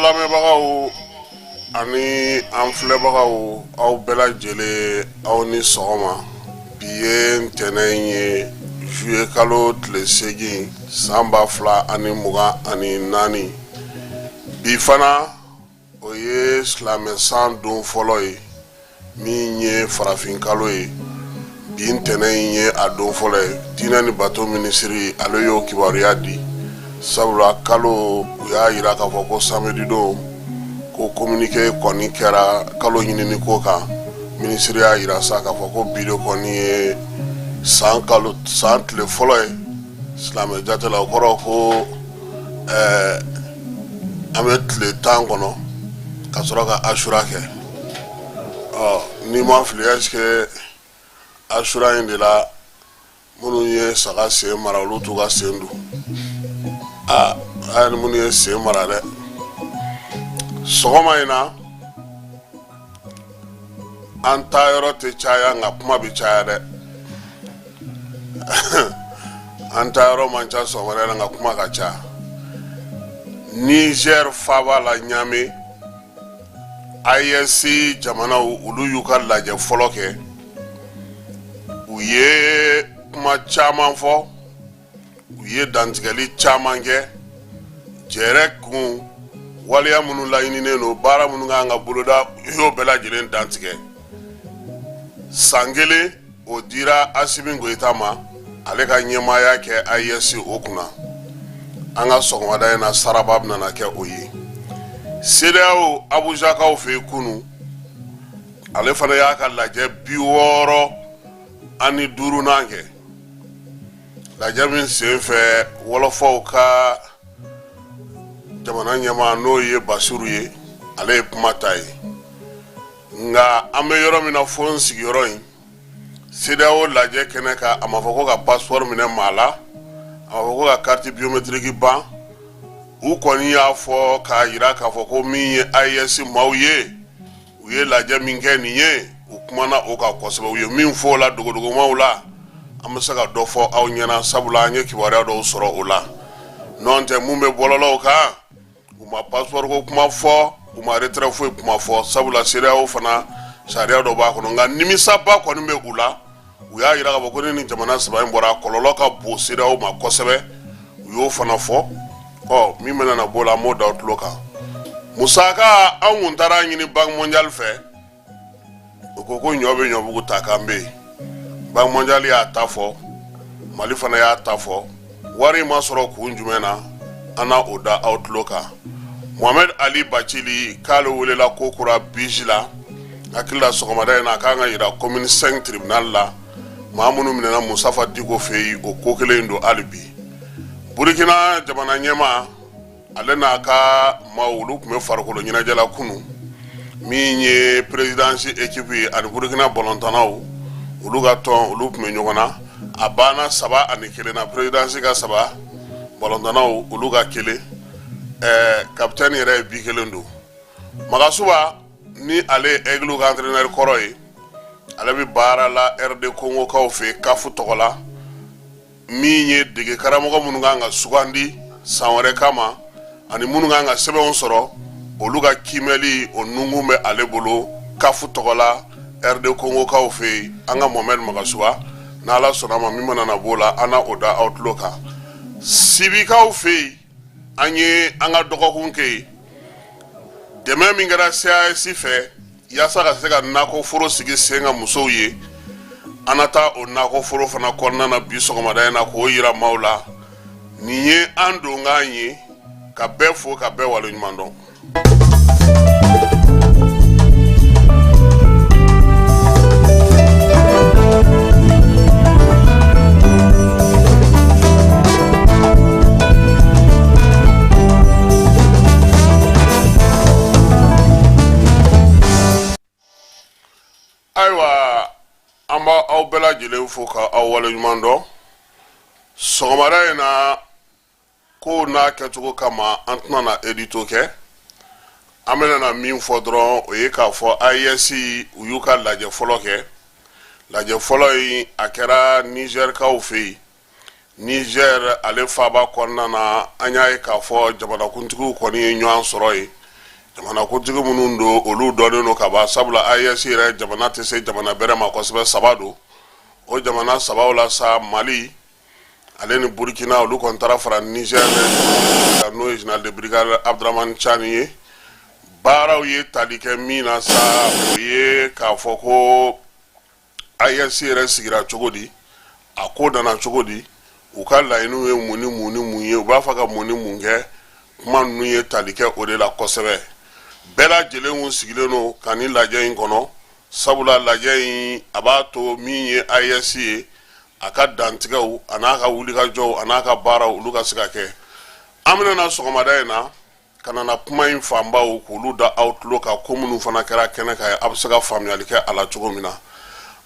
lamɛnbagaw ani an filɛbagaw, aw bɛɛ lajɛlen, aw ni sɔgɔma. Bi ye ntɛnɛn ye, juillet kalo tile 8, san 2024. Bi fana, o ye silamɛ san don fɔlɔ ye, min ye farafin kalo ye. Bi ntɛnɛn in ye a don fɔlɔ ye. Diinɛ ni bato minisiri, ale y'o kibaruya di, sabula kalo, u y'a yira k'a fɔ ko samedi don ko communiqué kɔni kɛra kalo ɲinini ko kan. Minisiri y'a yira sa k'a fɔ ko bi de kɔni ye san kalo san tile fɔlɔ ye silamɛ jate la. O kɔrɔ ko an bɛ tile 10 kɔnɔ ka sɔrɔ ka asura kɛ. Ɔ, n'i ma fili, est-ce que asura in de la, minnu ye saga sen mara, olu t'u ka sen dun? Aa, a ni minnu ye sen mara dɛ. Sɔgɔma in na, an taa yɔrɔ tɛ caya, nka kuma bɛ caya dɛ. An taa yɔrɔ man ca sɔgɔmada in na, nka kuma ka ca. Niger faaba la Ɲame, AES jamanaw, olu y'u ka lajɛ fɔlɔ kɛ. U ye kuma caman fɔ, u ye dantigɛli caman kɛ, jɛrɛ kun waleya minnu laɲininen don, baara minnu kan ka boloda, u y'o bɛɛ lajɛlen dantigɛ. San kelen, o dira Asimi Goyita ma, ale ka ɲɛmaaya kɛ AES o kunna. An ka sɔgɔmada in na, saraba bɛna kɛ o ye. CEDEAO, Abujakaw fɛ yen kunun, ale fana y'a ka lajɛ 65nan kɛ. Lajɛ min sen fɛ, wɔlɔfɔw ka jamana ɲɛmaa, n'o ye Basiru ye, ale ye kuma ta ye. Nka an bɛ yɔrɔ min na, fo n sigiyɔrɔ in, CEDEAO lajɛ kɛnɛ kan, a ma fɔ ko ka passeport minɛ maa la, a ma fɔ ko ka carte biométrique ban. U kɔni y'a fɔ k'a yira k'a fɔ ko min ye AES maaw ye, u ye lajɛ min kɛ nin ye, u kumana o kan kosɛbɛ. U ye min fɔ o la dogodogomaw la, an bɛ se ka dɔ fɔ aw ɲɛna, sabula an ye kibaruya dɔw sɔrɔ o la. N'o tɛ, mun bɛ bɔlɔlɔw kan, u ma passeport ko kuma fɔ, u ma retrait foyi kuma fɔ, sabula CEDEAO fana sariya dɔ b'a kɔnɔ. Nka nimisaba kɔni bɛ u la. U y'a yira k'a fɔ ko ni nin jamana saba in bɔra, a kɔlɔlɔ ka bon CEDEAO ma kosɛbɛ. U y'o fana fɔ. Ɔ, min bɛna na b'o la, an b'o da aw tulo kan. Musaka, anw kun taara ɲini Banque mondiale fɛ, u ko ko ɲɔ bɛ ɲɔbugu ta k'an bɛ yen. Banque mondiale y'a ta fɔ, Mali fana y'a ta fɔ. Wari ma sɔrɔ kun jumɛn na, an na o da aw tulo kan. Mohamed Ali Bacili, k'ale welela ko kura biji la. Hakili la, sɔgɔmada in na, a kan ka yira commune 5 tribunal la. Maa minnu minɛna Musafa Diko fɛ yen, o ko kelen in don hali bi. Burukina jamana ɲɛmaa, ale n'a ka maaw, olu tun bɛ farikolo ɲɛnajɛ la kunun. Min ye présidence équipe ye ani Burukina bɔlɔntanaw, olu ka tɔn, olu tun bɛ ɲɔgɔn na. A banna 3-1 na, présidence ka saba, bɔlɔntanaw olu ka kelen. Capitaine yɛrɛ ye bi kelen don. Magasuba, ni ale ye Aigle ka entraîneur kɔrɔ ye, ale bɛ baara la RD Congo kaw fɛ CAF tɔgɔ la. Min ye dege karamɔgɔ minnu kan ka sugandi san wɛrɛ kama ani minnu kan ka sɛbɛnw sɔrɔ, olu ka kiimɛli, o nukun bɛ ale bolo CAF tɔgɔ la RD Congo kaw fɛ yen. An ka Mohamed Magasuba, n'Ala sɔnna ma, min mana na b'o la, an na o da aw tulo kan. Sibikaw fɛ yen, an ye an ka dɔgɔkun kɛ yen. Dɛmɛ min kɛra CAS fɛ yaasa ka se ka nakɔforo sigi sen kan musow ye, an na taa o nakɔforo fana kɔnɔna na bi sɔgɔmada in na k'o yira maaw la. Nin ye an donkan ye. Ka bɛɛ fo, ka bɛɛ waleɲuman dɔn. Ayiwa, an b'a aw bɛɛ lajɛlen fo ka aw waleɲuman dɔn. Sɔgɔmada in na, ko n'a kɛcogo kama, an tɛna na édito kɛ. An bɛna na min fɔ dɔrɔn, o ye k'a fɔ AES, u y'u ka lajɛ fɔlɔ kɛ. Lajɛ fɔlɔ in, a kɛra Nizɛrikaw fɛ yen, Niger ale faaba kɔnɔna na. An y'a ye k'a fɔ jamanakuntigiw kɔni ye ɲɔgɔn sɔrɔ yen. Jamanakuntigi minnu don, olu dɔnnen don ka ban, sabula AES yɛrɛ jamana tɛ se jamana bɛrɛ ma kosɛbɛ, saba don. O jamana sabaw la sa, Mali ale ni Burkina, olu kɔni taara fara Niger, n'o ye général de brigade Abdramane Tiani ye. Baaraw ye tali kɛ min na sa, o ye k'a fɔ ko AES yɛrɛ sigira cogo di, a ko nana cogo di, u ka laɲiniw ye mun ni mun ni mun ye, u b'a fɛ ka mun ni mun kɛ. Kuma ninnu ye tali kɛ o de la kosɛbɛ. Bɛɛ lajɛlen kun sigilen don ka nin lajɛ in kɔnɔ, sabula lajɛ in a b'a to min ye AES ye, a ka dantigɛw a n'a ka wulikajɔw a n'a ka baaraw, olu ka se ka kɛ. An bɛna na sɔgɔmada in na ka na kuma in fanbaw k'olu da aw tulo kan, ko minnu fana kɛra kɛnɛ kan, a bɛ se ka faamuyali kɛ a la cogo min na.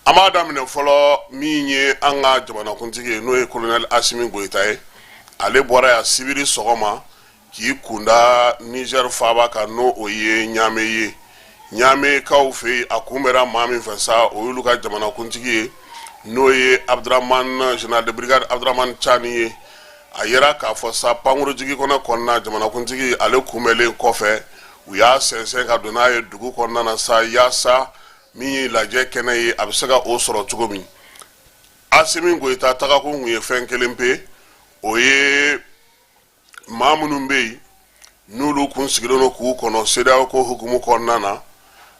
An b'a daminɛ fɔlɔ, min ye an ka jamanakuntigi ye, n'o ye colonel Asimi Goyita ye. Ale bɔra yan sibiri sɔgɔma k'i kunda Niger faaba kan, n'o o ye Ɲame ye. Ɲamekaw fɛ yen, a kunbɛra maa min fɛ sa, o y'olu ka jamanakuntigi ye, n'o ye Abdramane, général de brigade Abdramane Tiani ye. A yera k'a fɔ sa, pankurujigi kɔnɔ kɔnɔna, jamanakuntigi ale kunbɛnlen kɔfɛ, u y'a sɛnsɛn ka don n'a ye dugu kɔnɔna na sa, yaasa min ye lajɛ kɛnɛ ye, a bɛ se ka o sɔrɔ cogo min. Asimi Goyita tagakun kun ye fɛn kelen pe, o ye maa minnu bɛ yen n'olu kun sigilen don k'u kɔnɔ CEDEAO ko hukumu kɔnɔna na,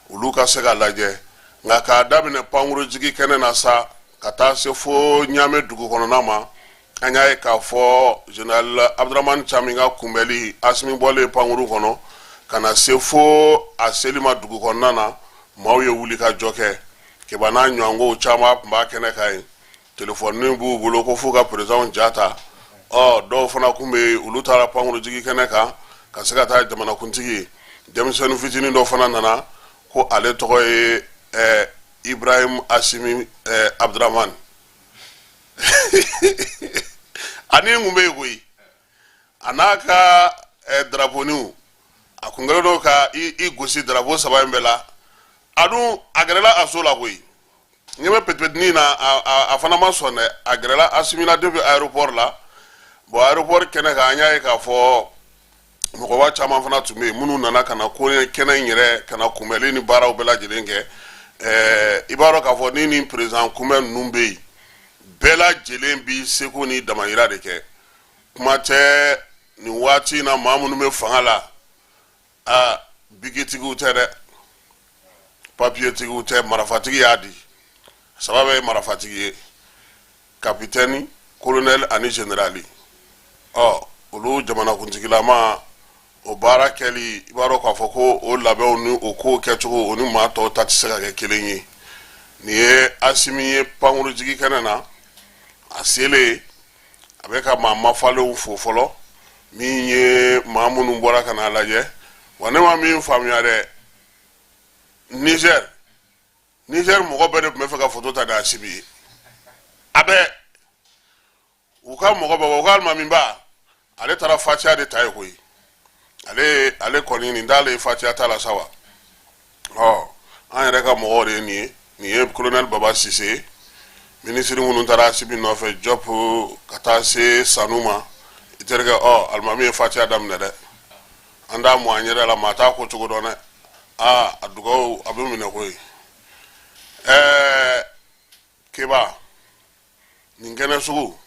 olu ka se ka lajɛ. Nka k'a daminɛ pankurujigi kɛnɛ na sa, ka taa se fo Ɲame dugu kɔnɔna ma, an y'a ye k'a fɔ général Abdramane Tiani ka kunbɛli, Asimi bɔlen pankuru kɔnɔ ka na se fo a seli ma dugu kɔnɔna na, maaw ye wuli ka jɔ kɛ. Keba n'a ɲɔgɔnkow caman tun b'a kɛnɛ kan yen, telefɔni b'u bolo ko f'u ka président ja ta. Ɔ dɔw fana tun bɛ yen, olu taara pankurujigi kɛnɛ kan ka se ka taa jamanakuntigi ye. Denmisɛnnin fitinin dɔ fana nana ko ale tɔgɔ ye Ibrahim Asimi Abdramane. Ani kun bɛ yen koyi, a n'a ka daraponiw, a kun kɛlen don ka i gosi darapo saba in bɛɛ la. A dun a gɛrɛla a so la koyi, ɲɛ bɛ petipetinin na, a fana ma sɔn dɛ, a gɛrɛla Asimi la depuis aéroport la. Bon, aéroport kɛnɛ kan, an y'a ye k'a fɔ mɔgɔba caman fana tun bɛ yen minnu nana ka na ko kɛnɛ in yɛrɛ ka na kunbɛli ni baaraw bɛɛ lajɛlen kɛ. I b'a dɔn k'a fɔ ni nin président kunbɛn ninnu bɛ yen, bɛɛ lajɛlen b'i seko ni damayira de kɛ. Kuma tɛ nin waati in na, maa minnu bɛ fanga la, aa, bikitigiw tɛ dɛ, papiyetigiw tɛ, marafatigi y'a di saba bɛɛ ye marafatigi ye, kapitɛni, kolonɛli ani zenerali. Ɔ olu jamanakuntigilama, o baara kɛli, i b'a dɔn k'a fɔ ko o labɛnw ni o kow kɛcogo, o ni maa tɔw ta tɛ se ka kɛ kelen ye. Nin ye Asimi ye pankurujigi kɛnɛ na. A selen, a bɛ ka maa mafalenw fo fɔlɔ, min ye maa minnu bɔra ka n'a lajɛ. Wa ne ma min faamuya dɛ, Niger mɔgɔ bɛɛ de tun bɛ fɛ ka foto ta ni Asimi ye. A bɛɛ, u ka mɔgɔ bɛɛ, u ka alimamiba, ale taara fatiya de ta ye koyi. Ale kɔni, nin t'ale ye fatiya ta la sa wa. Ɔ an yɛrɛ ka mɔgɔw de ye nin ye. Nin ye colonel Baba Sise, minisiri minnu taara Asimi nɔfɛ, Jɔp ka taa se Sanu ma, i terikɛ. Ɔ alimami ye fatiya daminɛ dɛ, an t'a mɔ an yɛrɛ la, maa t'a ko cogo dɔn dɛ. Aa, a dugawu a bɛ minɛ koyi. Keba, nin kɛnɛ sugu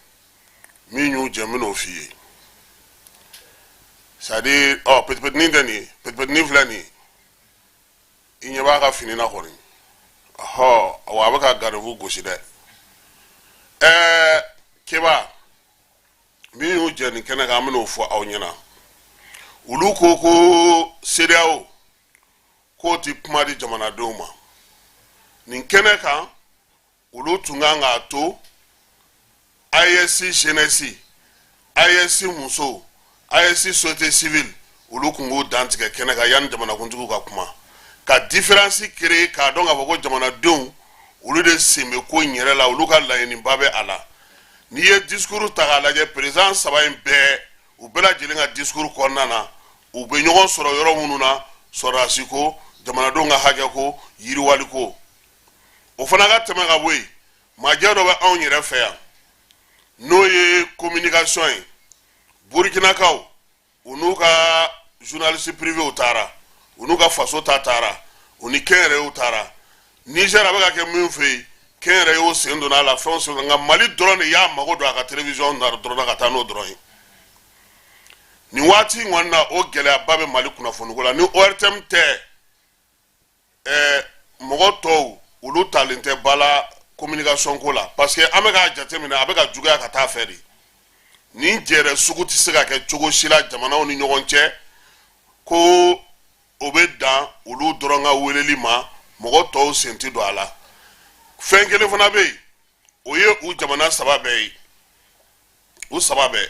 min y'u jɛ, n bɛn'o f'i ye. C'est à dire, ɔ petipetinin tɛ nin ye, petipetinin filɛ nin ye, i ɲɛ b'a ka fini na kɔni. Ɔhɔ, awa, a bɛ ka garibu gosi dɛ. Keba, min y'u jɛ nin kɛnɛ kan, an bɛn'o fɔ aw ɲɛna. Olu ko ko CEDEAO k'o ti kuma di jamanadenw ma nin kɛnɛ kan. Olu tun kan k'a to AES jeunesse, AES musow, AES société civile, olu tun k'u dantigɛ kɛnɛ kan yanni jamanakuntigiw ka kuma, ka différence créer, k'a dɔn k'a fɔ ko jamanadenw, olu de sen bɛ ko in yɛrɛ la, olu ka laɲiniba bɛ a la. N'i ye discours ta k'a lajɛ, président saba in bɛɛ, u bɛɛ lajɛlen ka discours kɔnɔna na, u bɛ ɲɔgɔn sɔrɔ yɔrɔ minnu na: sɔrɔdasi ko, jamanadenw ka hakɛ ko, yiriwali ko. O fana ka tɛmɛ ka bɔ yen, majɛ dɔ bɛ anw yɛrɛ fɛ yan, n'o ye communication ye. Burukinakaw, u n'u ka journaliste privéw taara, U n'u ka faso ta taara, u ni kɛnyɛrɛyew taara. Niger, a bɛ ka kɛ min fɛ yen, kɛnyɛrɛyew sen donna a la, fɛnw sen donna. Nka Mali dɔrɔn de y'a mago don a ka télévision na dɔrɔn na ka taa n'o dɔrɔn ye. Nin waati in kɔni na, o gɛlɛyaba bɛ Mali kunnafoniko la. Ni ORTM tɛ, mɔgɔ tɔw, olu talen tɛ ba la communication ko la, parce que an bɛ k'a jateminɛ, a bɛ ka juguya ka taa fɛ de. Nin jɛrɛ sugu tɛ se ka kɛ cogo si la jamanaw ni ɲɔgɔn cɛ, ko o bɛ dan olu dɔrɔn ka weleli ma, mɔgɔ tɔw sen tɛ don a la. Fɛn kelen fana bɛ yen, o ye u jamana saba bɛɛ ye, u saba bɛɛ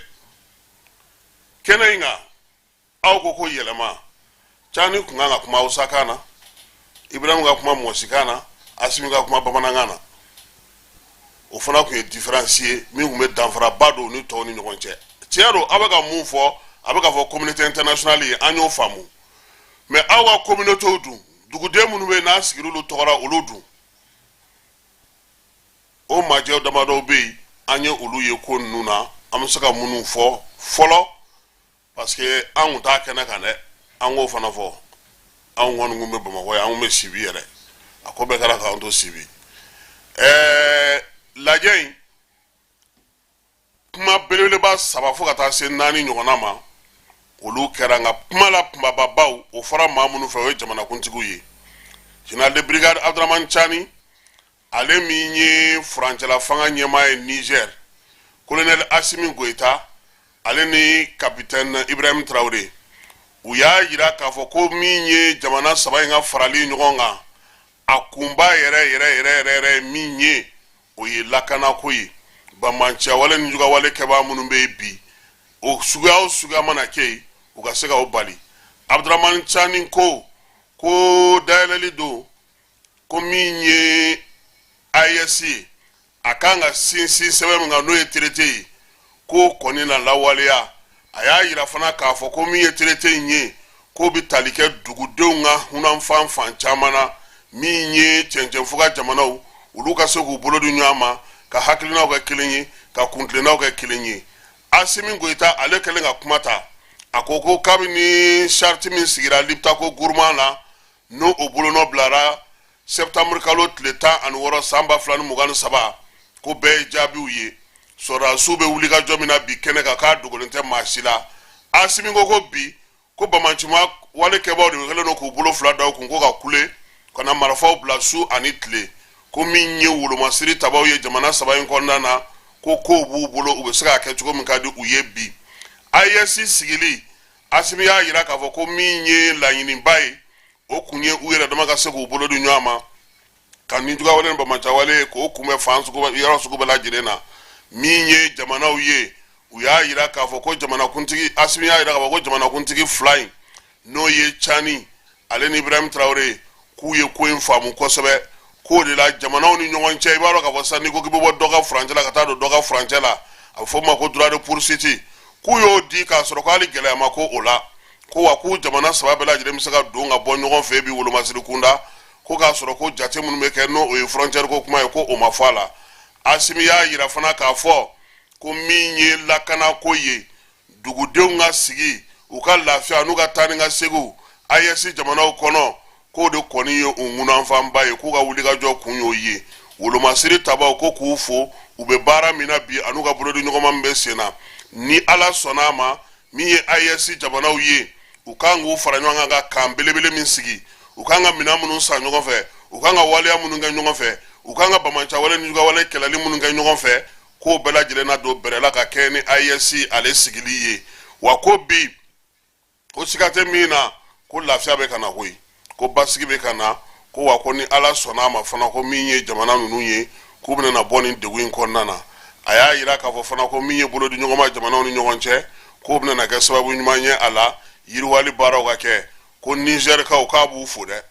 kɛnɛ in kan. Aw ko ko yɛlɛma, Cani kun kan ka kuma Hausakan na, Ibrahim ka kuma Mɔsikan na, Asimi ka kuma Bamanankan na. O fana tun ye différence ye min tun bɛ danfaraba don ni tɔw ni ɲɔgɔn cɛ. Tiɲɛ don, aw bɛ ka mun fɔ, a bɛ ka fɔ communauté internationale ye, an y'o faamu. Mais aw ka communauté dun, duguden minnu bɛ yen n'a sigir'olu tɔgɔ la, olu dun, o majɛw damadɔw bɛ yen, an ye olu ye ko ninnu na. An bɛ se ka minnu fɔ fɔlɔ, parce que an kun t'a kɛnɛ kan dɛ, an k'o fana fɔ. Anw kɔni kun bɛ Bamakɔ yan, an kun bɛ Sibi yɛrɛ, a ko bɛɛ kɛra k'an to Sibi. Lajɛ in kuma belebeleba saba fo ka taa se naani ɲɔgɔnna ma, olu kɛra. Nka kuma la kunbababaw, o fɔra maa minnu fɛ, o ye jamanakuntigiw ye. Général de brigade Abdramane Tiani, ale min ye furancɛla fanga ɲɛmaa ye Niger, colonel Asimi Goïta, ale ni capitaine Ibrahim Traoré, u y'a yira k'a fɔ ko min ye jamana saba in ka farali ɲɔgɔn kan, a kunba yɛrɛ yɛrɛ yɛrɛ yɛrɛ yɛrɛ ye min ye, o ye lakanako ye. Banbaanciyawale ni jugawale kɛbaa minnu bɛ yen bi, o suguya o suguya mana kɛ yen, u ka se ka o bali. Abdramane Tiani ko ko dayɛlɛli don, ko min ye AES ye, a kan ka sinsin sɛbɛn min kan, n'o ye traité ye, k'o kɔni na lawaleya. A y'a yira fana k'a fɔ ko min ye traité in ye, k'o bɛ tali kɛ dugudenw ka hunanfan fan caman na, min ye cɛncɛnfuga jamanaw, olu ka se k'u bolo di ɲɔgɔn ma, ka hakilinaw kɛ kelen ye, ka kuntilennaw kɛ kelen ye. Asimi Goyita, ale kɛlen ka kuma ta, a ko ko kabini charte min sigira Liptako Gourma la, n'o o bolonɔ bilara septembre kalo tile 16 san 2023, ko bɛɛ ye jaabiw ye. Sɔrɔdasiw bɛ wulikajɔ min na bi kɛnɛ kan, k'a dogolen tɛ maa si la. Asimi ko ko bi ko banbaanciya wale kɛbaaw de kɛlen don k'u bolo fila da u kun ko ka kule ka na marifaw bila su ani tile, ko min ye wolomasiri tabaw ye jamana saba in kɔnɔna na, ko kow b'u bolo, u bɛ se k'a kɛ cogo min ka di u ye bi. AES sigili, Asimi y'a yira k'a fɔ ko min ye laɲiniba ye, o kun ye u yɛrɛ dama ka se k'u bolo di ɲɔgɔn ma ka nijuguyawale ni banbaanciyawale k'o kunbɛn fan sugu yɔrɔ sugu bɛɛ lajɛlen na. Min ye jamanaw ye, u y'a yira k'a fɔ ko jamanakuntigi, Asimi y'a yira k'a fɔ ko jamanakuntigi fila in, n'o ye Cani ale ni Ibrahim Traoré, k'u ye ko in faamu kosɛbɛ, k'o de la jamanaw ni ɲɔgɔn cɛ, i b'a dɔn k'a fɔ sisan n'i ko k'i bɛ bɔ dɔ ka furancɛ la ka taa don dɔ ka furancɛ la, a bɛ fɔ o ma ko droit de poursuite, k'u y'o di k'a sɔrɔ ko hali gɛlɛya ma ko o la, ko wa k'u jamana saba bɛɛ lajɛlen bɛ se ka don ka bɔ ɲɔgɔn fɛ bi wolomasiri kunda, ko k'a sɔrɔ ko jate minnu bɛ kɛ, n'o ye frontière ko kuma ye, ko o ma fɔ a la. Asimi y'a yira fana k'a fɔ ko min ye lakanako ye, dugudenw ka sigi, u ka lafiya n'u ka taa ni ka seginw AES jamanaw kɔnɔ, k'o de kɔni ye u ŋunanfanba ye, k'u ka wulikajɔ kun y'o ye. Wolomasiri tabaw ko k'u fo u bɛ baara min na bi, an'u ka bolodiɲɔgɔnma min bɛ sen na. Ni Ala sɔnna a ma, min ye AES jamanaw ye, u kan k'u fara ɲɔgɔn kan ka kan belebele min sigi, u kan ka minɛn minnu san ɲɔgɔn fɛ, u kan ka waleya minnu kɛ ɲɔgɔn fɛ, u kan ka banbaanciyawale ni juguyawale kɛlɛli minnu kɛ ɲɔgɔn fɛ, k'o bɛɛ lajɛlen na don bɛrɛ la ka kɛ ni AES ale sigili ye. Wa ko bi, ko siga tɛ min na, ko lafiya bɛ ka na koyi, ko basigi bɛ ka na, ko wa ko ni Ala sɔnna a ma fana, ko min ye jamana ninnu ye, k'u bɛna na bɔ nin degun in kɔnɔna na. A y'a yira k'a fɔ fana ko min ye bolodiɲɔgɔnma jamanaw ni ɲɔgɔn cɛ, k'o bɛna na kɛ sababu ɲuman ye a la yiriwali baaraw ka kɛ. Ko Nizɛrikaw, k'a b'u fo dɛ,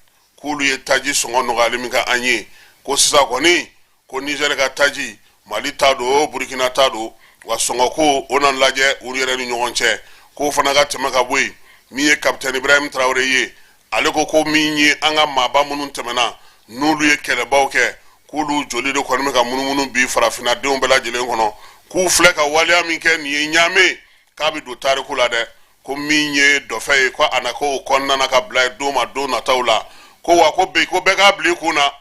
k'olu ye taji sɔngɔ nɔgɔyali min kɛ an ye, ko sisan kɔni ko Nizɛri ka taji, Mali ta don, Burukina ta don, wa sɔngɔko o na lajɛ u yɛrɛ ni ɲɔgɔn cɛ, k'o fana ka tɛmɛ ka bɔ yen. Min ye kapitɛni Ibrahim Tarawele ye, ale ko ko min ye an ka maaba minnu tɛmɛna, n'olu ye kɛlɛbaw kɛ, k'olu joli de kɔni bɛ ka munumunu bi farafinnadenw bɛɛ lajɛlen kɔnɔ, k'u filɛ ka waleya min kɛ nin ye Ɲame, k'a bɛ don tariku la dɛ. Ko min ye dɔfɛ ye, ko a na k'o kɔnɔna na ka bila don ma don nataw la. Ko wa ko bi ko bɛɛ k'a bila i kun na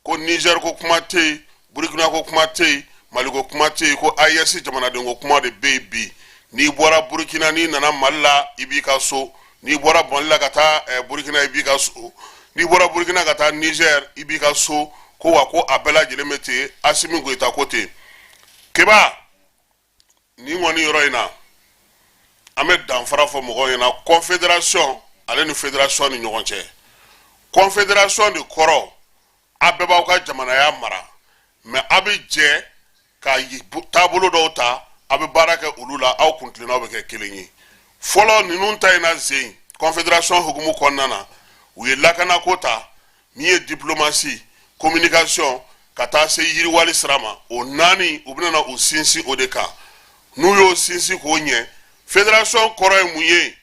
ko Niger ko kuma tɛ yen, Burkina ko kuma tɛ yen, Mali ko kuma tɛ yen, ko AES jamanaden ko kuma de bɛ yen bi. N'i bɔra Burkina, n'i nana Mali la, i b'i ka so. N'i bɔra Mali la ka taa Burkina, i b'i ka so. N'i bɔra Burkina ka taa Niger, i b'i ka so. Ko wa ko a bɛɛ lajɛlen bɛ ten. Asimi Goyita ko ten. Keba, nin kɔni yɔrɔ in na, an bɛ danfara fɔ mɔgɔw ɲɛna confédération ale ni fédération ni ɲɔgɔn cɛ. Confédération de kɔrɔ, a bɛɛ b'aw ka jamanaya mara, mais a bɛ jɛ ka taabolo dɔw ta, a bɛ baara kɛ olu la, aw kuntilennaw bɛ kɛ kelen ye. Fɔlɔ ninnu ta in na zen, confédération hukumu kɔnɔna na, u ye lakanako ta, min ye diplomatie, communication, ka taa se yiriwali sira ma. O naani, u bɛna u sinsin o de kan. N'u y'o sinsin k'o ɲɛ, fédération kɔrɔ ye mun ye?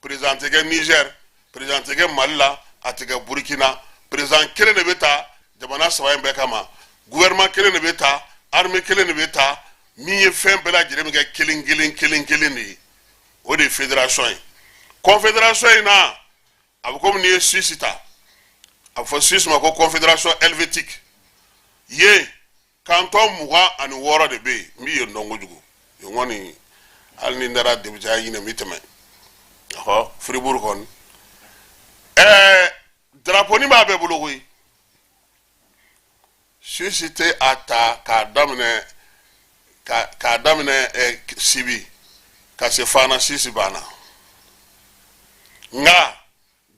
Président tɛ kɛ Niger, président tɛ kɛ Mali la, a tɛ kɛ Burkina. Président kelen de bɛ ta jamana saba in bɛɛ kama, gouvernement kelen de bɛ ta, armée kelen de bɛ ta, min ye fɛn bɛɛ lajɛlen bɛ kɛ kelen kelen kelen kelen de ye. O de ye fédération ye. Confédération in na, a bɛ komi n'i ye Suisse ta, a bɛ fɔ Suisse ma ko Confédération helvétique. Yen kantɔn 26 de bɛ yen. N bɛ yen dɔn kojugu. Yen kɔni, hali ni n taara député ɲini, n bɛ tɛmɛ ɔhɔ Fribourg kɔni. Drapeau b'a bɛɛ bolo koyi. Suisse tɛ a ta k'a daminɛ Sibi ka se Fana, Suisse banna. Nka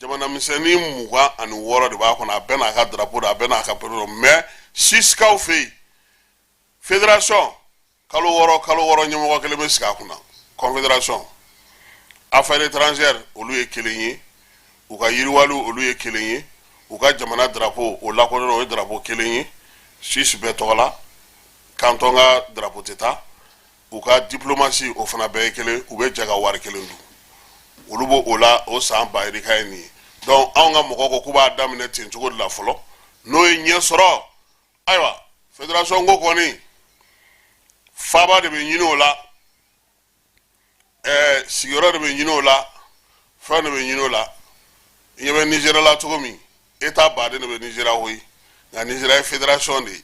jamana misɛnnin 26 de b'a kɔnɔ, a bɛɛ n'a ka drapeau don, a bɛɛ n'a ka président. Mais Suissekaw fɛ yen, fédération, kalo 6 kalo 6, ɲɛmɔgɔ kelen bɛ sigi a kunna. Confédération, affaires étrangères, olu ye kelen ye, u ka yiriwaliw, olu ye kelen ye, u ka jamana drapeau, o lakodɔn, o ye drapeau kelen ye Suisse bɛɛ tɔgɔ la, canton ka drapeau tɛ taa. U ka diplomatie, o fana bɛɛ ye kelen, u bɛ jɛ ka wari kelen dun. Olu b'o o la. O san ba yirika ye nin ye. Donc anw ka mɔgɔw ko k'u b'a daminɛ ten cogo de la fɔlɔ. N'o ye ɲɛ sɔrɔ, ayiwa, fédération ko kɔni, faaba de bɛ ɲini o la, sigiyɔrɔ de bɛ ɲini o la, fɛn de bɛ ɲini o la. I ɲɛ bɛ Nizeriya la cogo min, état baden de bɛ Nizeriya koyi. Nka Nizeriya ye fédération de ye,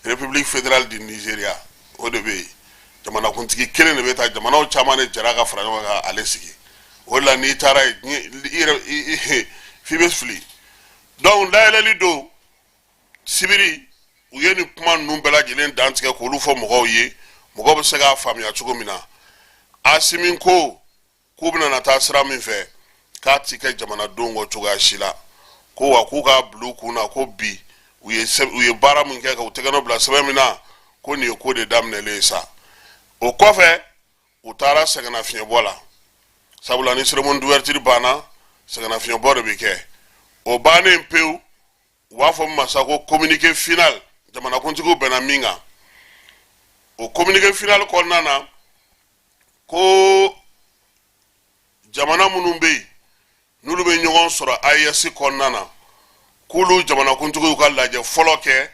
République fédérale du Nigeria, o de bɛ yen. Jamanakuntigi kelen de bɛ taa, jamanaw caman de jɛra ka fara ɲɔgɔn kan ale sigi. O de la n'i taara yen, i yɛrɛ f'i bɛ fili. Donc dayɛlɛli don sibiri, u ye nin kuma ninnu bɛɛ lajɛlen dantigɛ k'olu fɔ mɔgɔw ye, mɔgɔw bɛ se k'a faamuya cogo min na. Asimi ko k'u bɛna na taa sira min fɛ, k'a ti kɛ jamanadenw kɔ cogoya si la. Ko wa k'u k'a bila u kun na ko bi u ye baara min kɛ ka u tɛgɛ nɔ bila sɛbɛn min na, ko nin ye ko de daminɛlen ye sa. O kɔfɛ, u taara sɛgɛnnafiɲɛbɔ la, sabula ni cérémonie d'ouverture banna, sɛgɛnnafiɲɛbɔ de bɛ kɛ. O bannen pewu, u b'a fɔ min ma sa ko communiqué final, jamanakuntigiw bɛnna min kan. O communiqué final kɔnɔna na, ko jamana minnu bɛ yen n'olu bɛ ɲɔgɔn sɔrɔ AES kɔnɔna na, k'olu jamanakuntigiw ka lajɛ fɔlɔ kɛ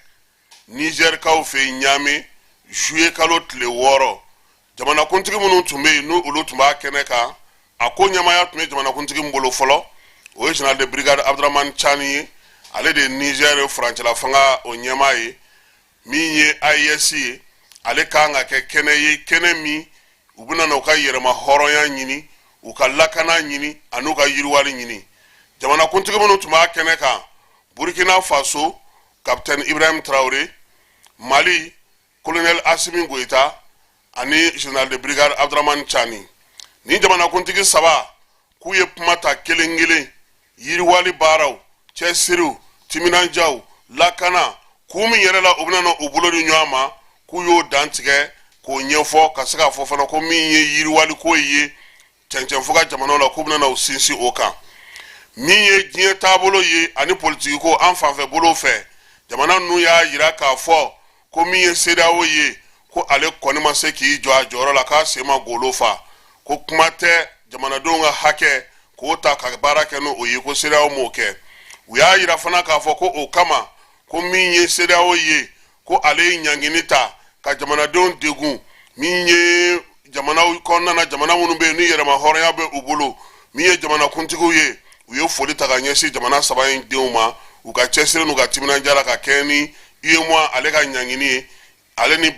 Nizɛrikaw fɛ yen Ɲame, juillet kalo tile 6. Jamanakuntigi minnu tun bɛ yen, n'olu olu tun b'a kɛnɛ kan, a ko ɲɛmaaya tun bɛ jamanakuntigi min bolo fɔlɔ, o ye général de brigade Abdramane Tiani ye. Ale de ye Nizɛri furancɛla fanga o ɲɛmaa ye. Min ye AES ye, ale kan ka kɛ kɛnɛ ye, kɛnɛ min u bɛna na u ka yɛrɛma hɔrɔnya ɲini, u ka lakana ɲini, ani u ka yiriwali ɲini. Jamanakuntigi minnu tun b'a kɛnɛ kan: Burkina Faso, capitaine Ibrahim Traoré; Mali, colonel Assimi Goïta ani général de brigade Abdramane Tiani. Ni jamanakuntigi saba k'u ye kuma ta kelen kelen, yiriwali baaraw, cɛsiriw, timinandiyaw, lakana, k'u min yɛrɛ la u bɛna na u bolo di ɲɔgɔn ma, k'u y'o dantigɛ k'o ɲɛfɔ, ka se k'a fɔ fana ko min ye yiriwaliko ye cɛncɛnfuga jamanaw la, k'u bɛna na u sinsin o kan. Min ye diɲɛ taabolo ye ani politiki ko an fanfɛ bolo fɛ, jamana ninnu y'a yira k'a fɔ ko min ye CEDEAO ye, ko ale kɔni ma se k'i jɔ a jɔyɔrɔ la, k'a sen ma golo fa, ko kuma tɛ jamanadenw ka hakɛ k'o ta ka baara kɛ n'o ye, ko CEDEAO m'o kɛ. U y'a yira fana k'a fɔ ko o kama, ko min ye CEDEAO ye, ko ale ye ɲangini ta ka jamanadenw degun. Min ye jamanaw kɔnɔna na, jamana minnu bɛ yen ni yɛrɛma hɔrɔnya bɛ u bolo. Min ye jamanakuntigiw ye, u ye foli ta ka ɲɛsin jamana saba in denw ma, u ka cɛsiri n'u ka timinandiya la ka kɛɲɛ ni UEMOA ale ka ɲangini ye, ale ni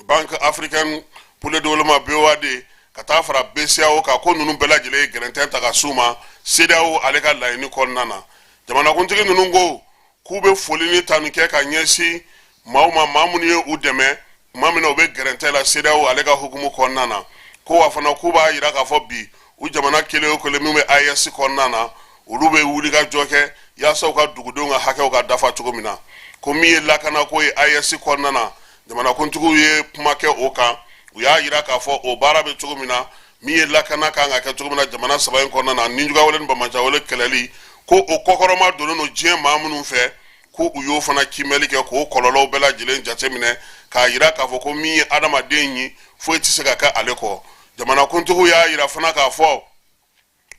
Banque africaine pour le développement, BOAD, ka taa fara BCEAO kan, ko ninnu bɛɛ lajɛlen ye gɛrɛntɛ ta ka s'u ma CEDEAO ale ka laɲini kɔnɔna na. Jamanakuntigi ninnu ko k'u bɛ foli ni tanu kɛ ka ɲɛsin maaw ma, maa minnu ye u dɛmɛ tuma min na u bɛ gɛrɛntɛ la CEDEAO ale ka hukumu kɔnɔna na. Ko wa fana, k'u b'a yira k'a fɔ bi, u jamana kelen o kelen min bɛ AES kɔnɔna na, olu bɛ wuli ka jɔ kɛ yaasa u ka dugudenw ka hakɛw ka dafa cogo min na. Ko min ye lakanako ye AES kɔnɔna na, jamanakuntigiw ye kuma kɛ o kan. U y'a yira k'a fɔ o baara bɛ cogo min na, min ye lakana kan ka kɛ cogo min na jamana saba in kɔnɔna na, nijuguyawale ni banbaanciwale kɛlɛli, ko o kɔkɔrɔma donnen don diɲɛ maa minnu fɛ, ko u y'o fana kiimɛli kɛ k'o kɔlɔlɔw bɛɛ lajɛlen jateminɛ, k'a yira k'a fɔ ko min ye adamaden ye, foyi tɛ se ka kɛ ale kɔ. Jamanakuntigiw y'a yira fana k'a fɔ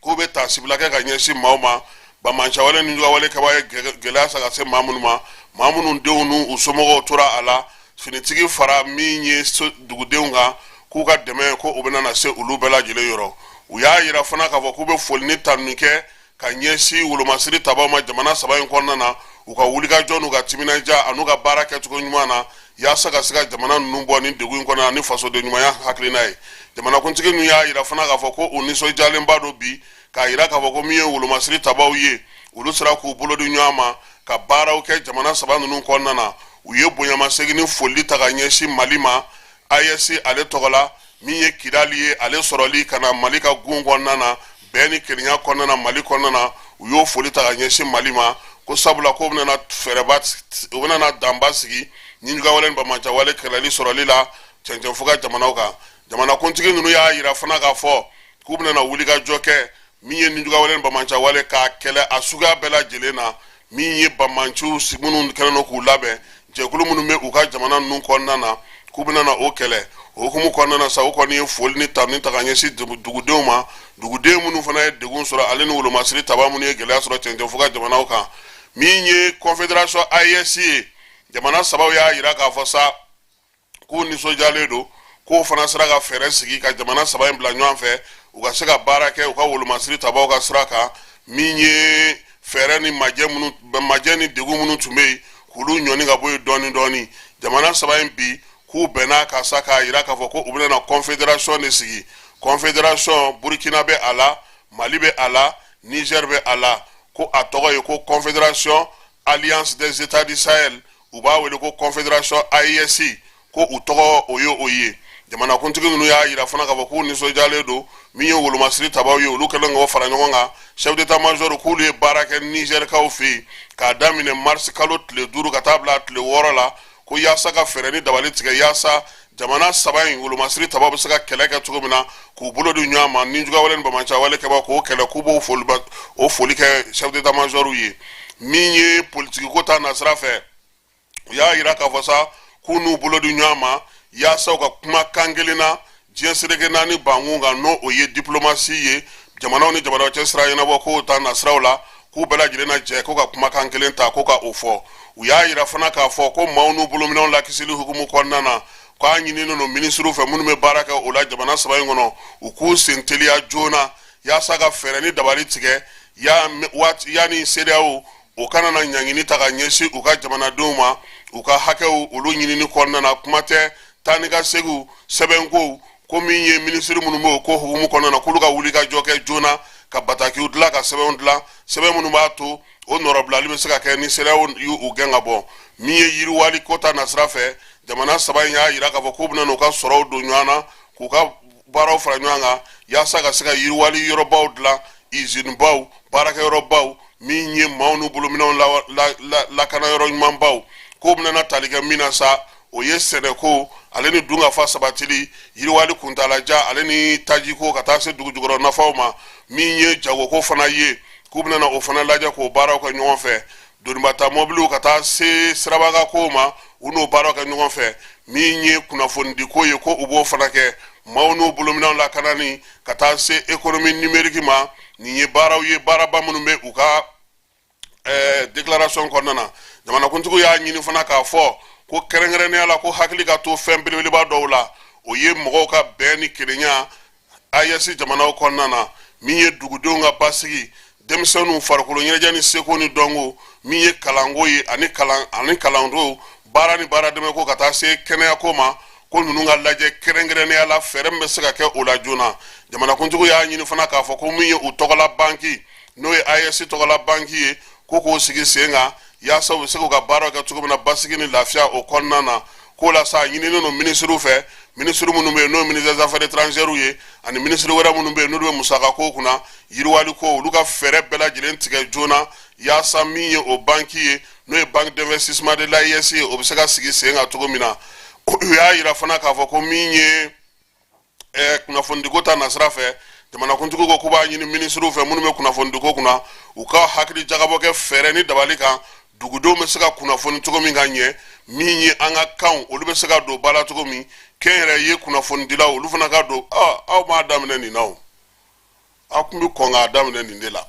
k'u bɛ taasibila kɛ ka ɲɛsin maaw ma, banbaanciwale ni juguyawale kɛbaa ye gɛlɛya sa ka se maa minnu ma, maa minnu denw n'u somɔgɔw tora a la, finitigi fara min ye dugudenw kan, k'u ka dɛmɛ ko u bɛna na se olu bɛɛ lajɛlen yɔrɔ. U y'a yira fana k'a fɔ k'u bɛ foli ni tanuni kɛ ka ɲɛsin wolomasiri tabaw ma jamana saba in kɔnɔna na, u ka wulikajɔ n'u ka timinandiya an'u ka baara kɛcogo ɲuman na, yaasa ka se ka jamana ninnu bɔ ni degun in kɔnɔna na ni fasoden ɲumanya hakilina ye. Jamanakuntigi ninnu y'a yira fana k'a fɔ ko u nisɔndiyalenba don bi, k'a yira k'a fɔ ko min ye wolomasiri tabaw ye, olu sera k'u bolo di ɲɔgɔn ma ka baaraw kɛ jamana saba ninnu kɔnɔna na. U ye bonyamasegin ni foli ta ka ɲɛsin Mali ma AES ale tɔgɔ la, min ye Kidali ye, ale sɔrɔli ka na Mali ka gun kɔnɔna na, bɛn ni kelenya kɔnɔna na Mali kɔnɔna na. U y'o foli ta ka ɲɛsin Mali ma, ko sabula ko bɛna fɛɛrɛba, u bɛna na danba sigi nijuguyawale ni banbaanciwale kɛlɛli sɔrɔli la cɛncɛnfuga jamanaw kan. Jamanakuntigi ninnu y'a yira fana k'a fɔ k'u bɛna wulikajɔ kɛ min ye nijuguyawale ni banbaanciwale k'a kɛlɛ a suguya bɛɛ lajɛlen na, min ye banbaanciw minnu kɛlen don k'u labɛn, jɛkulu minnu bɛ u ka jamana ninnu kɔnɔna na, k'u bɛna na o kɛlɛ. O hukumu kɔnɔna na sa, u kɔni ye foli ni tanuni ta ka ɲɛsin dugudenw ma, duguden minnu fana ye degun sɔrɔ, ale ni wolomasiri taba minnu ye gɛlɛya sɔrɔ cɛncɛnfuga jamanaw kan. Min ye confédération AES ye, jamana sabaw y'a yira k'a fɔ sa k'u nisɔndiyalen don k'o fana sera ka fɛɛrɛ sigi ka jamana saba in bila ɲɔgɔn fɛ, u ka se ka baara kɛ u ka wolomasiri tabaw ka sira kan. Min ye fɛɛrɛ ni majɛ minnu, majɛ ni degun minnu tun bɛ yen, k'olu ɲɔni ka bɔ yen dɔɔni dɔɔni. Jamana saba in bi, k'u bɛnna ka sa k'a yira k'a fɔ ko u bɛna na confédération de sigi. Confédération, Burkina bɛ a la, Mali bɛ a la, Niger bɛ a la, ko a tɔgɔ ye ko Confédération Alliance des États du Sahel, u b'a wele ko Confédération AES, ko u tɔgɔ o ye o ye. Jamanakuntigi ninnu y'a yira fana k'a fɔ k'u nisɔndiyalen don min ye wolomasiri tabaw ye, olu kɛlen k'o fara ɲɔgɔn kan. Chef d'état major k'olu ye baara kɛ Nizɛrikaw fɛ yen k'a daminɛ mars kalo tile 5 ka taa bila tile 6 la, ko yaasa ka fɛɛrɛ ni dabali tigɛ yaasa jamana saba in wolomasiri tabaw bɛ se ka kɛlɛ kɛ cogo min na, k'u bolo di ɲɔgɔn ma, nijuguyawale ni banbaanciwale kɛbaw k'o kɛlɛ. K'u b'o o foli kɛ chef d'état major ye. Min ye politiki ko ta nasira fɛ, u y'a yira k'a fɔ sa k'u n'u bolo di ɲɔgɔn ma yaasa u ka kuma kan kelen na diɲɛ seleke naani bankun kan, n'o o ye diplomasi ye, jamanaw ni jamanaw cɛ sira ɲɛnabɔ k'o ta nasiraw la, k'u bɛɛ lajɛlen na jɛ ko ka kumakan kelen ta ko ka o fɔ. U y'a yira fana k'a fɔ ko maaw n'u bolominɛnw lakisili hukumu kɔnɔna na, k'a ɲininen don minisiriw fɛ minnu bɛ baara kɛ o la jamana saba in kɔnɔ, u k'u sen teliya joona yaasa ka fɛɛrɛ ni dabali tigɛ yanni CEDEAO o kana na ɲangini ta ka ɲɛsin u ka jamanadenw ma u ka hakɛw olu ɲinini kɔnɔna na. Kuma tɛ taa ni ka seginw sɛbɛnkow ko min ye minisiri minnu b'o ko hukumu kɔnɔna na, k'olu ka wuli ka jɔ kɛ joona ka batakiw dilan, ka sɛbɛnw dilan, sɛbɛn minnu b'a to o nɔrɔbilali bɛ se ka kɛ ni CEDEAO y'u gɛn ka bɔ. Min ye yiriwali ko ta nasira fɛ, jamana saba in y'a yira k'a fɔ k'u bɛna n'u ka sɔrɔw don ɲɔgɔn na, k'u ka baaraw fara ɲɔgɔn kan yaasa ka se ka yiriwali yɔrɔbaw dilan, izinibaw, baarakɛyɔrɔbaw, min ye maaw n'u bolominɛnw lakana yɔrɔ ɲumanbaw. K'o bɛna tali kɛ min na sa, o ye sɛnɛko ale ni dunkafa sabatili, yiriwali kuntalajan ale ni tajiko, ka taa se dugu jukɔrɔ nafaw ma. Min ye jagoko fana ye, k'u bɛna o fana lajɛ k'o baaraw kɛ ɲɔgɔn fɛ, donibata mɔbiliw ka taa se sirabakankow ma, u n'o baaraw kɛ ɲɔgɔn fɛ. Min ye kunnafonidiko ye, ko u b'o fana kɛ, maaw n'u bolominɛnw lakanani, ka taa se économie numérique ma. Nin ye baaraw ye, baaraba minnu bɛ u ka déclaration kɔnɔna na. Jamanakuntigiw y'a ɲini fana k'a fɔ ko kɛrɛnkɛrɛnnenya la, ko hakili ka to fɛn belebeleba dɔw la. o ye mɔgɔw ka bɛn ni kelenya AES jamanaw kɔnɔna na, min ye dugudenw ka basigi, denmisɛnninw farikolo ɲɛnajɛ ni seko ni dɔnko, min ye kalanko ye ani kalan ani kalanko baara ni baara dɛmɛko, ka taa se kɛnɛyako ma, ko ninnu ka lajɛ kɛrɛnkɛrɛnnenya la, fɛɛrɛ min bɛ se ka kɛ o la joona. Jamanakuntigi y'a ɲini fana k'a fɔ ko min ye u tɔgɔla banki, n'o ye AES tɔgɔla banki ye, ko k'o sigi sen kan yaasa u bɛ se k'u ka baaraw kɛ cogo min na basigi ni lafiya o kɔnɔna na. K'o la sa, a ɲininen don minisiriw fɛ, minisiri minnu bɛ yen n'o ye ministre des affaires étrangères ye, ani minisiri wɛrɛ minnu bɛ yen n'olu bɛ musaka ko kunna, yiriwali ko, olu ka fɛɛrɛ bɛɛ lajɛlen tigɛ joona yaasa min ye o banki ye, n'o ye banque d'investissement de l'AES ye, o bɛ se ka sigi sen kan cogo min na. U y'a yira fana k'a fɔ ko min ye kunnafonidiko ta nasira fɛ, jamanakuntigi ko k'u b'a ɲini minisiriw fɛ minnu bɛ kunnafonidiko kunna, u ka hakili jagabɔ kɛ fɛɛrɛ ni dabali kan, dugudenw bɛ se ka kunnafoni cogo min ka ɲɛ, min ye an ka kanw, olu bɛ se ka don ba la cogo min, kɛnyɛrɛye kunnafonidilaw, olu fana ka don. Aw m'a daminɛ nin na o, aw tun bɛ kɔn k'a daminɛ nin de la.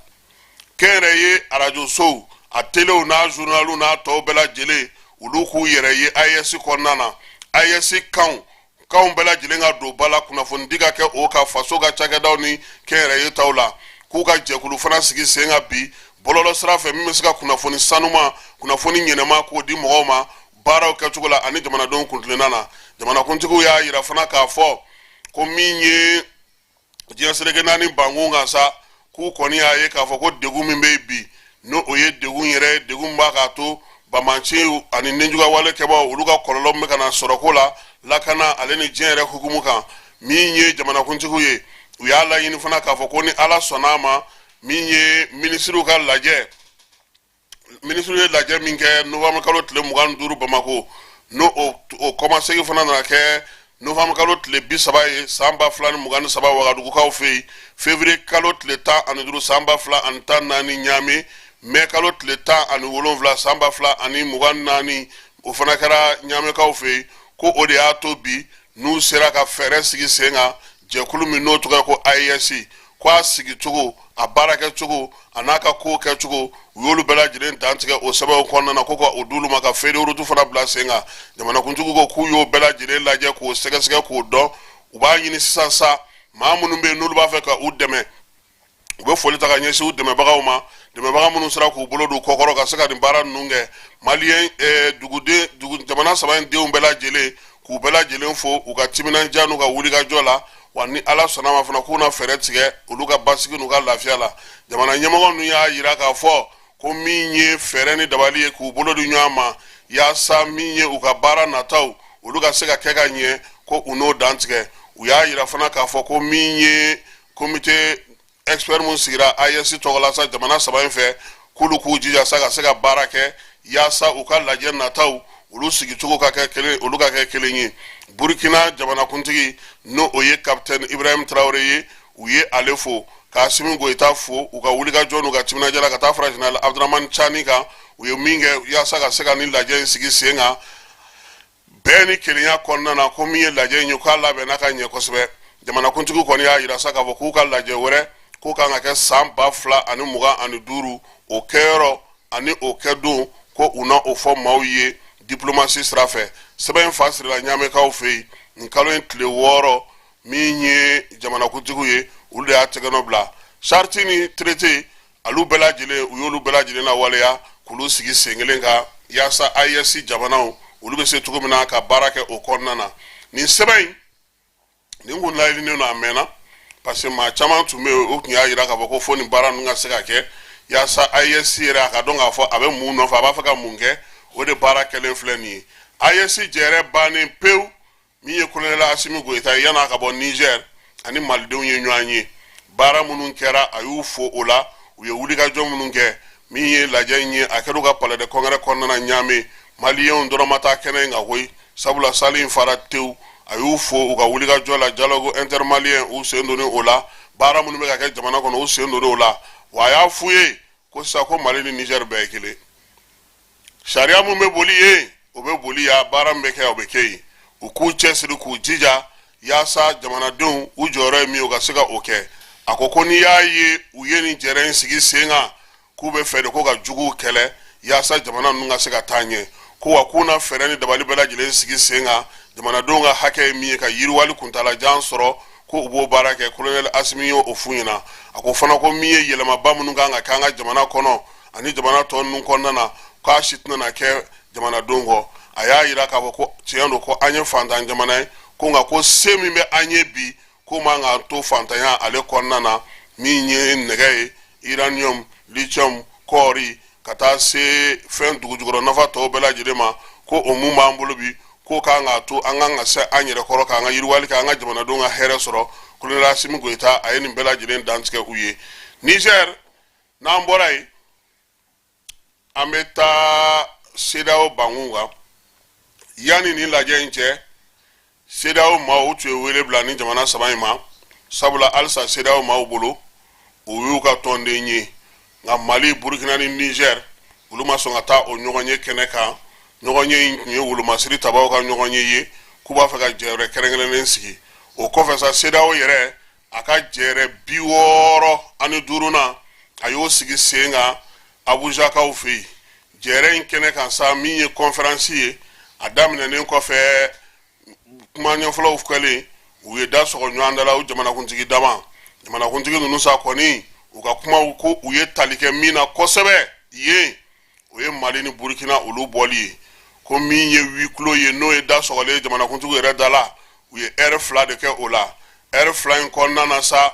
Kɛnyɛrɛye arajosow, a telew n'a journaliw n'a tɔw bɛɛ lajɛlen, olu k'u yɛrɛ ye AES kɔnɔna na. AES kanw kanw bɛɛ lajɛlen ka don ba la, kunnafonidi ka kɛ o kan faso ka cakɛdaw ni kɛnyɛrɛye taw la. K'u ka jɛkulu fana sigi sen kan bi bɔlɔlɔ sira fɛ, min bɛ se ka kunnafoni sanuma, kunnafoni ɲɛnama k'o di mɔgɔw ma baaraw kɛcogo la ani jamanadenw kuntilenna na. Jamanakuntigiw y'a yira fana k'a fɔ ko min ye diɲɛ seleke naani bankun kan sa, k'u kɔni y'a ye k'a fɔ ko degun min bɛ yen bi, n'o o ye degun yɛrɛ ye, degun min b'a k'a to banbaanciw ani nijuguya wale kɛbaaw, olu ka kɔlɔlɔ min bɛ ka na sɔrɔko la, lakana ale ni diɲɛ yɛrɛ hukumu kan. Min ye jamanakuntigiw ye, u y'a laɲini fana k'a fɔ ko ni Ala sɔnna a ma, min ye minisiriw ka lajɛ, minisiriw ye lajɛ min kɛ novembre kalo tile 25 Bamako, n'o o kɔmasegin fana nana kɛ novembre kalo tile 30 ye san 2023 Wagadugukaw fɛ yen, février kalo tile 15 san 2014 Ɲame, mai kalo tile 17 san 2024, o fana kɛra Ɲamekaw fɛ yen, ko o de y'a to bi n'u sera ka fɛɛrɛ sigi sen kan, jɛkulu min n'o tɔgɔ ye ko AES, ko a sigicogo, a baarakɛcogo, a n'a ka kow kɛcogo, u y'olu bɛɛ lajɛlen dantigɛ o sɛbɛnw kɔnɔna na, ko ka o d'olu ma, ka feuille de route fana bila sen kan. Jamanakuntigi ko k'u y'o bɛɛ lajɛlen lajɛ k'o sɛgɛsɛgɛ k'o dɔn. U b'a ɲini sisan sa, maa minnu bɛ yen n'olu b'a fɛ ka u dɛmɛ, u bɛ foli ta ka ɲɛsin u dɛmɛbagaw ma, dɛmɛbaga minnu sera k'u bolo don kɔkɔrɔ ka se ka nin baara ninnu kɛ. Maliyɛn duguden dugu jamana saba in denw bɛɛ lajɛlen, k'u bɛɛ lajɛlen fo u ka timinandiya n'u ka wulikajɔ la. Wa ni Ala sɔnna ma fana, k'u na fɛɛrɛ tigɛ olu ka basigi n'u ka lafiya la. Jamana ɲɛmɔgɔ ninnu y'a yira k'a fɔ ko min ye fɛɛrɛ ni dabali ye, k'u bolo di ɲɔgɔn ma yaasa min ye u ka baara nataw, olu ka se ka kɛ ka ɲɛ, ko u n'o dantigɛ. U y'a yira fana k'a fɔ ko min ye comité expert mun sigira AES tɔgɔ la sa jamana saba in fɛ, k'olu k'u jija sa ka se ka baara kɛ yaasa u ka lajɛ nataw, olu sigicogo ka kɛ kelen, olu ka kɛ kelen ye. Burkina jamanakuntigi, n'o o ye capitaine Ibrahim Traoré ye, u ye ale fo, ka Asimi Goyita fo u ka wulikajɔ n'u ka timinadiya la, ka taa fara général Abdramane Tiani kan, u ye min kɛ yaasa ka se ka nin lajɛ in sigi sen kan bɛɛ ni kelenya kɔnɔna na. Ko min ye lajɛ in ye, k'a labɛnna ka ɲɛ kosɛbɛ. Jamanakuntigi kɔni y'a yira sa k'a fɔ k'u ka lajɛ wɛrɛ k'o kan ka kɛ san 2025, o kɛyɔrɔ ani o kɛdon, ko u na o fɔ maaw ye diplomasi sira fɛ. Sɛbɛn in fa sirila Ɲamekaw fɛ yen nin kalo in tile 6. Min ye jamanakuntigiw ye, olu de y'a tɛgɛnɔ bila charte ni traité alu bɛɛ lajɛlen, u y'olu bɛɛ lajɛlen lawaleya k'olu sigi sen kelen kan yaasa AES jamanaw, olu bɛ se cogo min na ka baara kɛ o kɔnɔna na. Nin sɛbɛn in nin kun laɲininen don a mɛnna, parce que maa caman tun bɛ yen, o tun y'a yira k'a fɔ ko fo nin baara ninnu ka se ka kɛ yaasa AES yɛrɛ a ka dɔn k'a fɔ a bɛ mun nɔfɛ, a b'a fɛ ka mun kɛ. O de baara kɛlen filɛ nin ye. AES jɛrɛ bannen pewu. Min ye kolonɛli Asimi Goyita ye, yan'a ka bɔ Niger, ani malidenw ye ɲɔgɔn ye, baara minnu kɛra, a y'u fo o la, u ye wulikajɔ minnu kɛ. Min ye lajɛ in ye, a kɛra u ka palais de congrès kɔnɔna na Ɲame. Maliyɛnw dɔrɔn ma taa kɛnɛ in kan koyi, sabula salle in fara tewu. A y'u fo u ka wulikajɔ la, dialogue intermalien, u sen donni o la, baara minnu bɛ ka kɛ jamana kɔnɔ, u sen donni o la. Wa a y'a f'u ye ko sisan ko Mali ni Niger bɛɛ ye kelen, sariya mun bɛ boli yen, o bɛ boli yan, baara min bɛ kɛ, o bɛ kɛ yen. U k'u cɛsiri k'u jija yaasa jamanadenw, u jɔyɔrɔ ye min ye, u ka se ka o kɛ. A ko ko n'i y'a ye u ye nin jɛrɛ in sigi sen kan, k'u bɛ fɛ de ko ka juguw kɛlɛ yaasa jamana ninnu ka se ka taa ɲɛ, ko wa k'u na fɛɛrɛ ni dabali bɛɛ lajɛlen sigi sen kan Jamanadenw ka hakɛ ye min ye ka yiriwali kuntaalajan sɔrɔ, ko u b'o baara kɛ. Kolonɛli Asimi y'o f'u ɲɛna. A ko fana ko min ye yɛlɛmaba minnu kan ka kɛ an ka jamana kɔnɔ ani jamana tɔ ninnu kɔnɔna na, k'a si tɛna na kɛ jamanadenw kɔ. A y'a yira k'a fɔ ko tiɲɛ don ko an ye fantan jamana ye, ko nka ko se min bɛ an ye bi, ko man k'an to fantanya ale kɔnɔna na. Min ye nɛgɛ ye, uranium, lithium, kɔɔri, ka taa se fɛn dugujukɔrɔ nafa tɔw bɛɛ lajɛlen ma, ko o mun b'an bolo bi, k'o kan k'a to an kan ka se an yɛrɛ kɔrɔ, k'an ka yiriwali kɛ, an ka jamanadenw ka hɛrɛ sɔrɔ. Kolonɛli Asimi Goyita, a ye nin bɛɛ lajɛlen dantigɛ u ye. Niger, n'an bɔra yen, an bɛ taa CEDEAO bankun kan. Yanni nin lajɛ in cɛ, CEDEAO maaw tun ye wele bila ni jamana saba in ma, sabula halisa CEDEAO maaw bolo, u y'u ka tɔnden ye. Nka Mali, Burukina ni Niger, olu ma sɔn ka taa o ɲɔgɔnye kɛnɛ kan. Ɲɔgɔnye in tun ye wolomasiri tabaw ka ɲɔgɔnye ye, k'u b'a fɛ ka jɛyɔrɔ kɛrɛnkɛrɛnnen sigi. O kɔfɛ sa, CEDEAO yɛrɛ a ka jɛrɛ 65nan, a y'o sigi sen kan Abujakaw fɛ yen. Jɛrɛ in kɛnɛ kan sa, min ye kɔnferansi ye, a daminɛnen kɔfɛ, kuma ɲɛfɔlɔw kɛlen, u ye da sɔgɔ ɲɔgɔn da la, u jamanakuntigi dama. Jamanakuntigi ninnu sa kɔni, u ka kumaw ko u ye tali kɛ min na kosɛbɛ yen, o ye Mali ni Burukina olu bɔli ye. Ko min ye huis clos ye, n'o ye da sɔgɔlen ye jamanakuntigi yɛrɛ da la, u ye ɛri 2 de kɛ o la. Ɛri 2 in kɔnɔna na sa,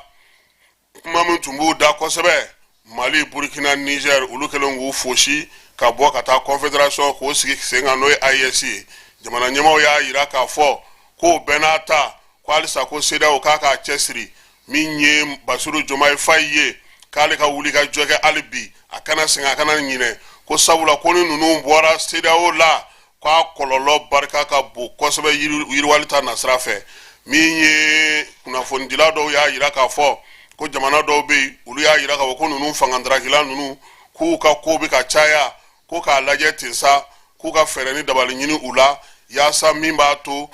kuma min tun b'u da kosɛbɛ, Mali, Burukina, Niger, olu kɛlen k'u fosi ka bɔ ka taa confédération k'o sigi sen kan, n'o ye AES ye. Jamana ɲɛmaaw y'a yira k'a fɔ k'o bɛɛ n'a ta, ko halisa ko CEDEAO k'a k'a cɛsiri. Min ye Basiru Jomayi Fayi ye, k'ale ka wuli ka jɔ kɛ hali bi, a kana sɛgɛn, a kana ɲinɛ, ko sabula ko ni ninnu bɔra CEDEAO la, k'a kɔlɔlɔ barika ka bon kosɛbɛ yiriwali ta nasira fɛ. Min ye kunnafonidila dɔw y'a yira k'a fɔ ko jamana dɔw bɛ yen, olu y'a yira k'a fɔ ko ninnu fangandarakila ninnu, k'u ka ko bɛ ka caya, ko k'a lajɛ ten sa, k'u ka fɛɛrɛ ni dabali ɲini u la, yaasa min b'a to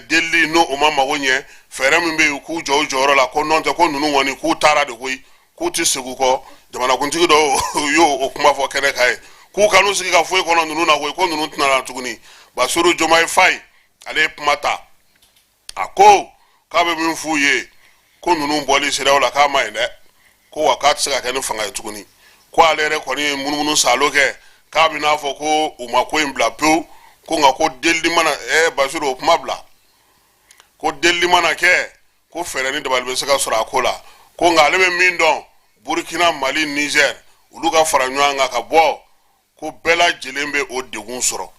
delili n'o o ma mago ɲɛ, fɛɛrɛ min bɛ yen, k'u jɔ u jɔyɔrɔ la, ko nɔntɛ ko ninnu kɔni k'u taara de koyi, k'u tɛ segin u kɔ. Jamanakuntigi dɔw y'o o kuma fɔ kɛnɛ kan ye, k'u kan'u sigi ka foyi kɔnɔ ninnu na koyi, ko ninnu tɛna na tuguni. Basiru Jomayi Fayi, ale ye kuma ta, a ko k'a bɛ min f'u ye, ko ninnu bɔli CEDEAO la, k'a ma ɲi dɛ, ko wa k'a tɛ se ka kɛ ni fanga ye tuguni, ko ale yɛrɛ kɔni ye munumunu saalo kɛ, k'a bɛ n'a fɔ ko u ma ko in bila pewu, ko nka ko delili mana Basiru o kuma bila, ko delili mana kɛ, ko fɛɛrɛ ni dabali bɛ se ka sɔrɔ a ko la, ko nka ale bɛ min dɔn, Burukina, Mali, Niger, olu ka fara ɲɔgɔn kan ka bɔ, ko bɛɛ lajɛlen bɛ o degun sɔrɔ,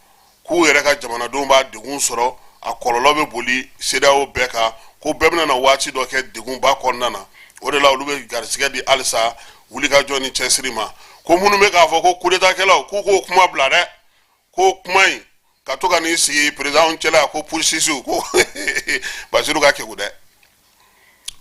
k'u yɛrɛ ka jamanadenw b'a degun sɔrɔ, a kɔlɔlɔ bɛ boli CEDEAO bɛɛ kan, ko bɛɛ bɛna na waati dɔ kɛ degunba kɔnɔna na. O de la olu bɛ garisɛgɛ di halisa wulikajɔ ni cɛsiri ma. Ko minnu bɛ k'a fɔ ko kudetakɛlaw, k'u k'o kuma bila dɛ, ko kuma in ka to ka n'i sigi perezanw cɛla, ko putschistes, ko Basiru ka kegu dɛ,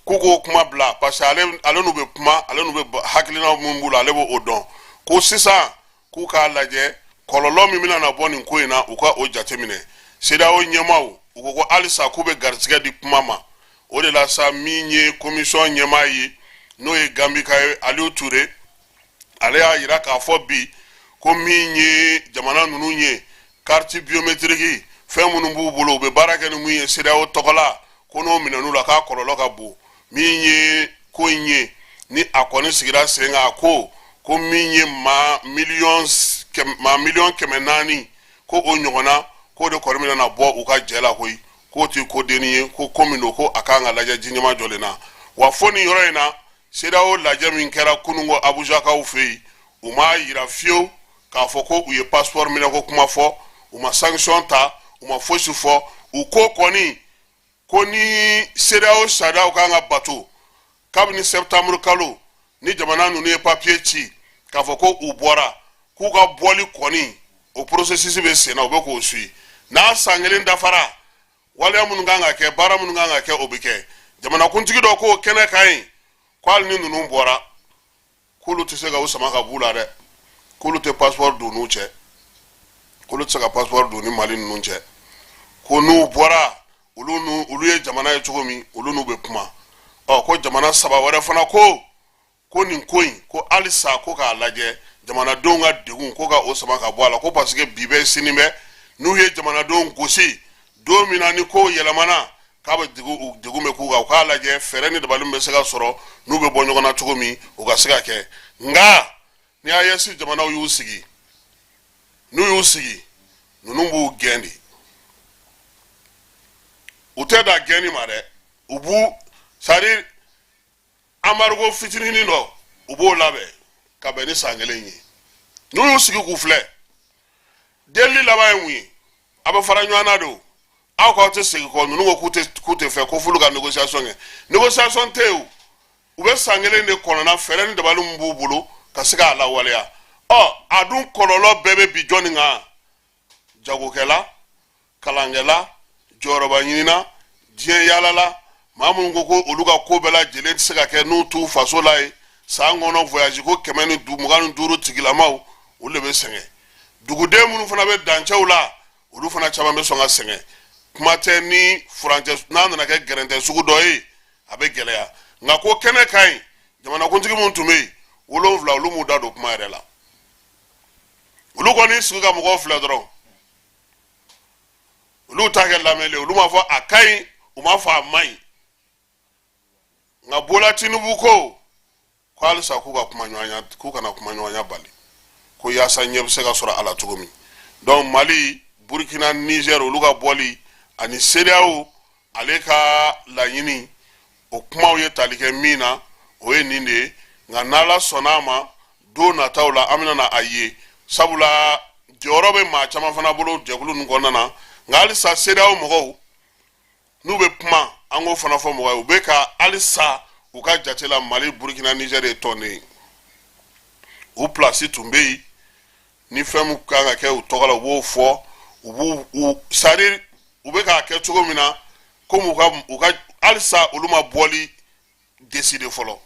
k'u k'o kuma bila, parce que ale n'u bɛ kuma, ale n'u bɛ hakilina min b'u la, ale b'o dɔn. Ko sisan k'u k'a lajɛ kɔlɔlɔ min bɛna na bɔ nin ko in na, u ka o jateminɛ. CEDEAO ɲɛmaaw, u ko ko halisa k'u bɛ garisɛgɛ di kuma ma. O de la sa, min ye komisɔn ɲɛmaa ye, n'o ye Gambika ye, Aliyu Ture, ale y'a yira k'a fɔ bi ko min ye jamana ninnu ye carte biométrique, fɛn minnu b'u bolo, u bɛ baara kɛ ni mun ye CEDEAO tɔgɔ la, ko n'o minɛn'u la, k'a kɔlɔlɔ ka bon. Min ye ko in ye, ni a kɔni sigira sen kan, a ko ko min ye maa 400 miliyɔn, ko o ɲɔgɔnna, k'o de kɔni bɛna na bɔ u ka jɛ la koyi, k'o tɛ ko denni ye, ko ko min don, ko a kan ka lajɛ ji ɲɛma jɔlen na. Wa fo nin yɔrɔ in na, CEDEAO lajɛ min kɛra kununko Abujakaw fɛ yen, u m'a yira fiyewu k'a fɔ ko u ye passeport minɛko kuma fɔ, u ma sanction ta, u ma fosi fɔ. U ko kɔni ko ni CEDEAO sariyaw kan ka bato, kabini septembre kalo ni jamana ninnu ye papier ci k'a fɔ ko u bɔra, k'u ka bɔli kɔni, o processus bɛ sen na, u bɛ k'o suit. N'a san kelen dafara, waleya minnu kan ka kɛ, baara minnu kan ka kɛ, o bɛ kɛ. Jamanakuntigi dɔ k'o kɛnɛ kan yen ko hali ni ninnu bɔra, k'olu tɛ se ka u sama ka b'u la dɛ, k'olu tɛ passeport don n'u cɛ, k'olu tɛ se ka passeport don ni Mali ninnu cɛ, ko n'u bɔra, olu n'u olu ye jamana ye cogo min, olu n'u bɛ kuma. Ɔ, ko jamana saba wɛrɛ fana ko ko nin ko in, ko halisa ko k'a lajɛ jamanadenw ka degun, ko ka o sama ka bɔ a la, ko parce que bi bɛ, sini bɛ, n'u ye jamanadenw gosi, Don min na ni ko yɛlɛmana k'a bɛ degun bɛ k'u kan, u k'a lajɛ fɛɛrɛ ni dabali min bɛ se ka sɔrɔ n'u bɛ bɔ ɲɔgɔn na cogo min, o ka se ka kɛ. Nka ni AES jamanaw y'u sigi, n'u y'u sigi, ninnu b'u gɛn de. U tɛ dan gɛnni ma dɛ, u b'u, c'est à dire, embargo fitininin dɔ, u b'o labɛn ka bɛn ni san kelen ye. N'u y'u sigi k'u filɛ, delili laban ye mun ye? A bɛ fara ɲɔgɔn na de o. Aw k'aw tɛ segin kɔ. Ninnu ko k'u tɛ fɛ ko f'olu ka négociation kɛ. Négociation tɛ yen o. U bɛ san kelen de kɔnɔna, fɛɛrɛ ni dabali min b'u bolo ka se k'a lawaleya. Ɔ, a dun kɔlɔlɔ bɛɛ bɛ bi jɔnni kan? Jagokɛla, kalankɛla, jɔyɔrɔba ɲinina, diɲɛ yaalala, maa minnu ko ko olu ka ko bɛɛ lajɛlen tɛ se ka kɛ n'u t'u faso la ye. San kɔnɔ voyage ko 125 tigilamaw, olu de bɛ sɛgɛn. Duguden minnu fana bɛ dancɛw la, olu fana caman bɛ sɔn ka sɛgɛn. Kuma tɛ ni furancɛ n'a nana kɛ gɛrɛntɛ sugu dɔ ye, a bɛ gɛlɛya. Nka ko kɛnɛ ka ɲi, jamanakuntigi minnu tun bɛ yen wolonfila, olu m'u da don kuma yɛrɛ la. Olu kɔni sigi ka mɔgɔw filɛ dɔrɔn, olu ta kɛ lamɛnli. Olu m'a fɔ a ka ɲi, u m'a fɔ a man ɲi. Nka Bola Tinubu ko ko halisa k'u ka kuma ɲɔgɔnya, k'u kana kuma ɲɔgɔnya bali, ko yaasa ɲɛ bɛ se ka sɔrɔ a la cogo min. Donc Mali, Burkina, Niger, olu ka bɔli ani CEDEAO ale ka laɲini, o kumaw ye tali kɛ min na, o ye nin de ye. Nka n'Ala sɔnna a ma, don nataw la an bɛna na a ye, sabula jɔyɔrɔ bɛ maa caman fana bolo jɛkulu ninnu kɔnɔna na. Nka halisa CEDEAO mɔgɔw n'u bɛ kuma, an k'o fana fɔ mɔgɔ ye, u bɛ ka halisa u ka jate la, Mali, Burkina, Niger ye tɔnden ye, u pilasi tun bɛ yen. Ni fɛn min kan ka kɛ u tɔgɔ la, u b'o fɔ. U b'u u, c'est à dire, u bɛ k'a kɛ cogo min na, komi u ka halisa olu ma bɔli décider fɔlɔ.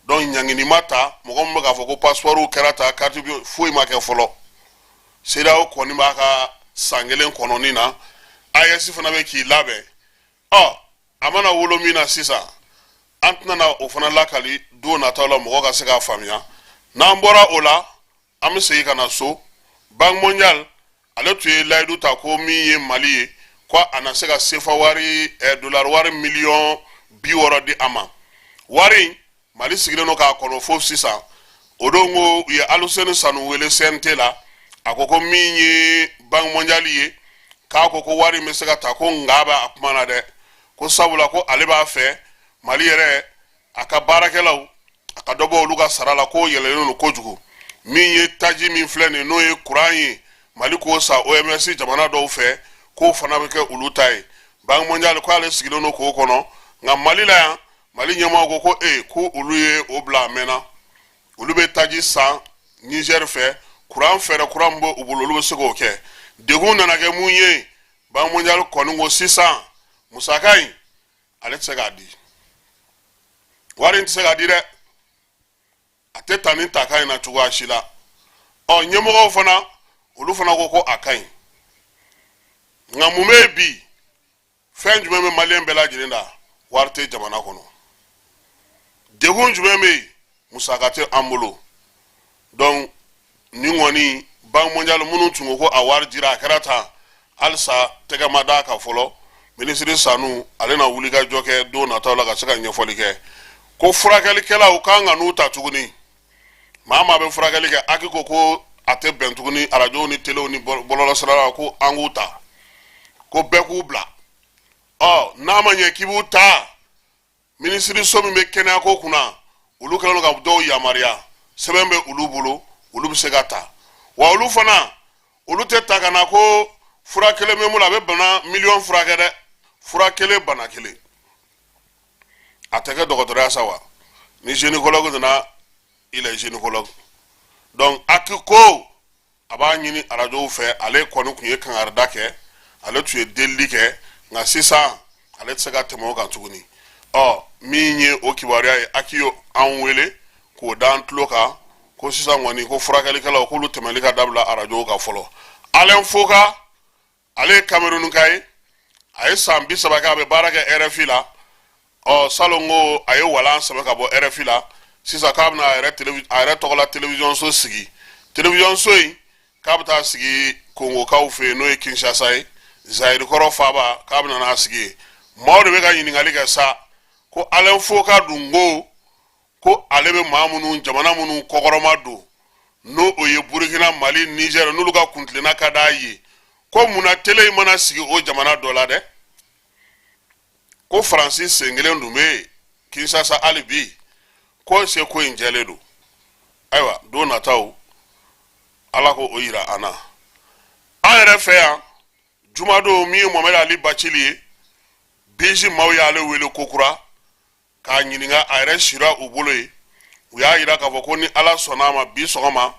Donc ɲangini ma ta. Mɔgɔ min bɛ k'a fɔ ko passeport kɛra ta, carte foyi ma kɛ fɔlɔ. CEDEAO kɔni b'a ka san kelen kɔnɔni na, AES fana bɛ k'i labɛn. Ɔ, a mana wolo min na sisan, an tɛna na o fana lakali don nataw la, mɔgɔ ka se k'a faamuya. N'an bɔra o la, an bɛ segin ka na so. Banque mondiale, ale tun ye layidu ta ko min ye Mali ye, ko a na se ka sefa wari, dollar wari miliyɔn 60 di a ma. Wari in, Mali sigilen don k'a kɔnɔ fo sisan. O don ko u ye Aluseni Sanu wele CNT la, a ko ko min ye Banque mondiale ye, k'a ko ko wari in bɛ se ka ta, ko nka bɛ a kuma na dɛ, ko sabula ko ale b'a fɛ Mali yɛrɛ, a ka baarakɛlaw, a ka dɔ bɔ olu ka sara la, k'o yɛlɛlen don kojugu. Min ye taji min filɛ nin ye, n'o ye kuran ye, Mali k'o san OMS jamana dɔw fɛ, k'o fana bɛ kɛ olu ta ye. Banque mondiale ko ale sigilen don k'o kɔnɔ. Nka Mali la yan, Mali ɲɛmaaw ko ko ee, ko olu ye o bila a mɛnna, olu bɛ taji san Niger fɛ, kuran fɛɛrɛ kura min bɛ u bolo, olu bɛ se k'o kɛ. Degun nana kɛ mun ye? Banque mondiale kɔni ko sisan musaka in, ale tɛ se k'a di, wari in tɛ se k'a di dɛ, a tɛ ta ni ta ka ɲi na cogoya si la. Ɔ, ɲɛmɔgɔw fana, olu fana ko ko a ka ɲi. Nka mun bɛ yen bi? Fɛn jumɛn bɛ maliyɛn bɛɛ lajɛlen la? Wari tɛ jamana kɔnɔ. Degun jumɛn bɛ yen? Musaka tɛ an bolo. Donc nin kɔni, Banque mondiale minnu tun ko ko a wari dira, a kɛra tan, halisa tɛgɛ ma d'a kan fɔlɔ. Minisiri Sanu, ale na wuli ka jɔ kɛ don nataw la ka se ka ɲɛfɔli kɛ. Ko furakɛlikɛlaw kan ka n'u ta tuguni, maa maa bɛ furakɛli kɛ, aki ko ko a tɛ bɛn tuguni arajow ni telew ni bɔlɔlɔsira la ko an k'u ta, ko bɛɛ k'u bila. Ɔ, n'a ma ɲɛ k'i b'u ta, minisiriso min bɛ kɛnɛyako kunna, olu kɛlen don ka dɔw yamaruya, sɛbɛn bɛ olu bolo, olu bɛ se ka ta. Wa olu fana, olu tɛ ta ka na ko fura kelen bɛ mun la, a bɛ bana miliyɔn furakɛ dɛ. Fura kelen, bana kelen, a tɛ kɛ dɔgɔtɔrɔya sa wa? Ni gynécologue nana, il est gynécologue. Donc aki ko a b'a ɲini arajow fɛ. Ale kɔni tun ye kangarida kɛ, ale tun ye delili kɛ, nka sisan ale tɛ se ka tɛmɛ o kan tuguni. Ɔ, min ye o kibaruya ye, aki ye an wele k'o d'an tulo kan ko sisan kɔni, ko furakɛlikɛlaw, k'olu tɛmɛli ka dabila arajow kan fɔlɔ. Alain Foka, ale ye Cameroun ka ye, a ye san 30 kɛ a bɛ baara kɛ RFI la. Ɔ, salon ko a ye walan sɛbɛn ka bɔ RFI la sisan, k'a bɛna a yɛrɛ tɔgɔla télévision so sigi. Télévision so in, k'a bɛ taa sigi Kongokaw fɛ yen, n'o ye Kinshasa ye. Zayiri kɔrɔ faaba k'a bɛna n'a sigi yen. Maaw de bɛ ka ɲininkali kɛ sa ko Alain Foka dun ko ko ale bɛ maa minnu jamana minnu kɔkɔrɔma don, n'o o ye Burukina, Mali, Nizɛri, n'olu ka kuntilenna ka d'a ye, ko munna tele in mana sigi o jamana dɔ la dɛ? Ko Faransi sen kelen dun bɛ yen Kinshasa hali bi, ko est-ce que ko in jɛlen don? Ayiwa, don nataw Ala ko o yira an na. An yɛrɛ fɛ yan, jumadon, min ye Mohamed Ali Bacili ye, bisi maaw y'ale wele kokura k'a ɲininka. A yɛrɛ sira u bolo yen. U y'a yira k'a fɔ ko ni Ala sɔnna a ma, bi sɔgɔma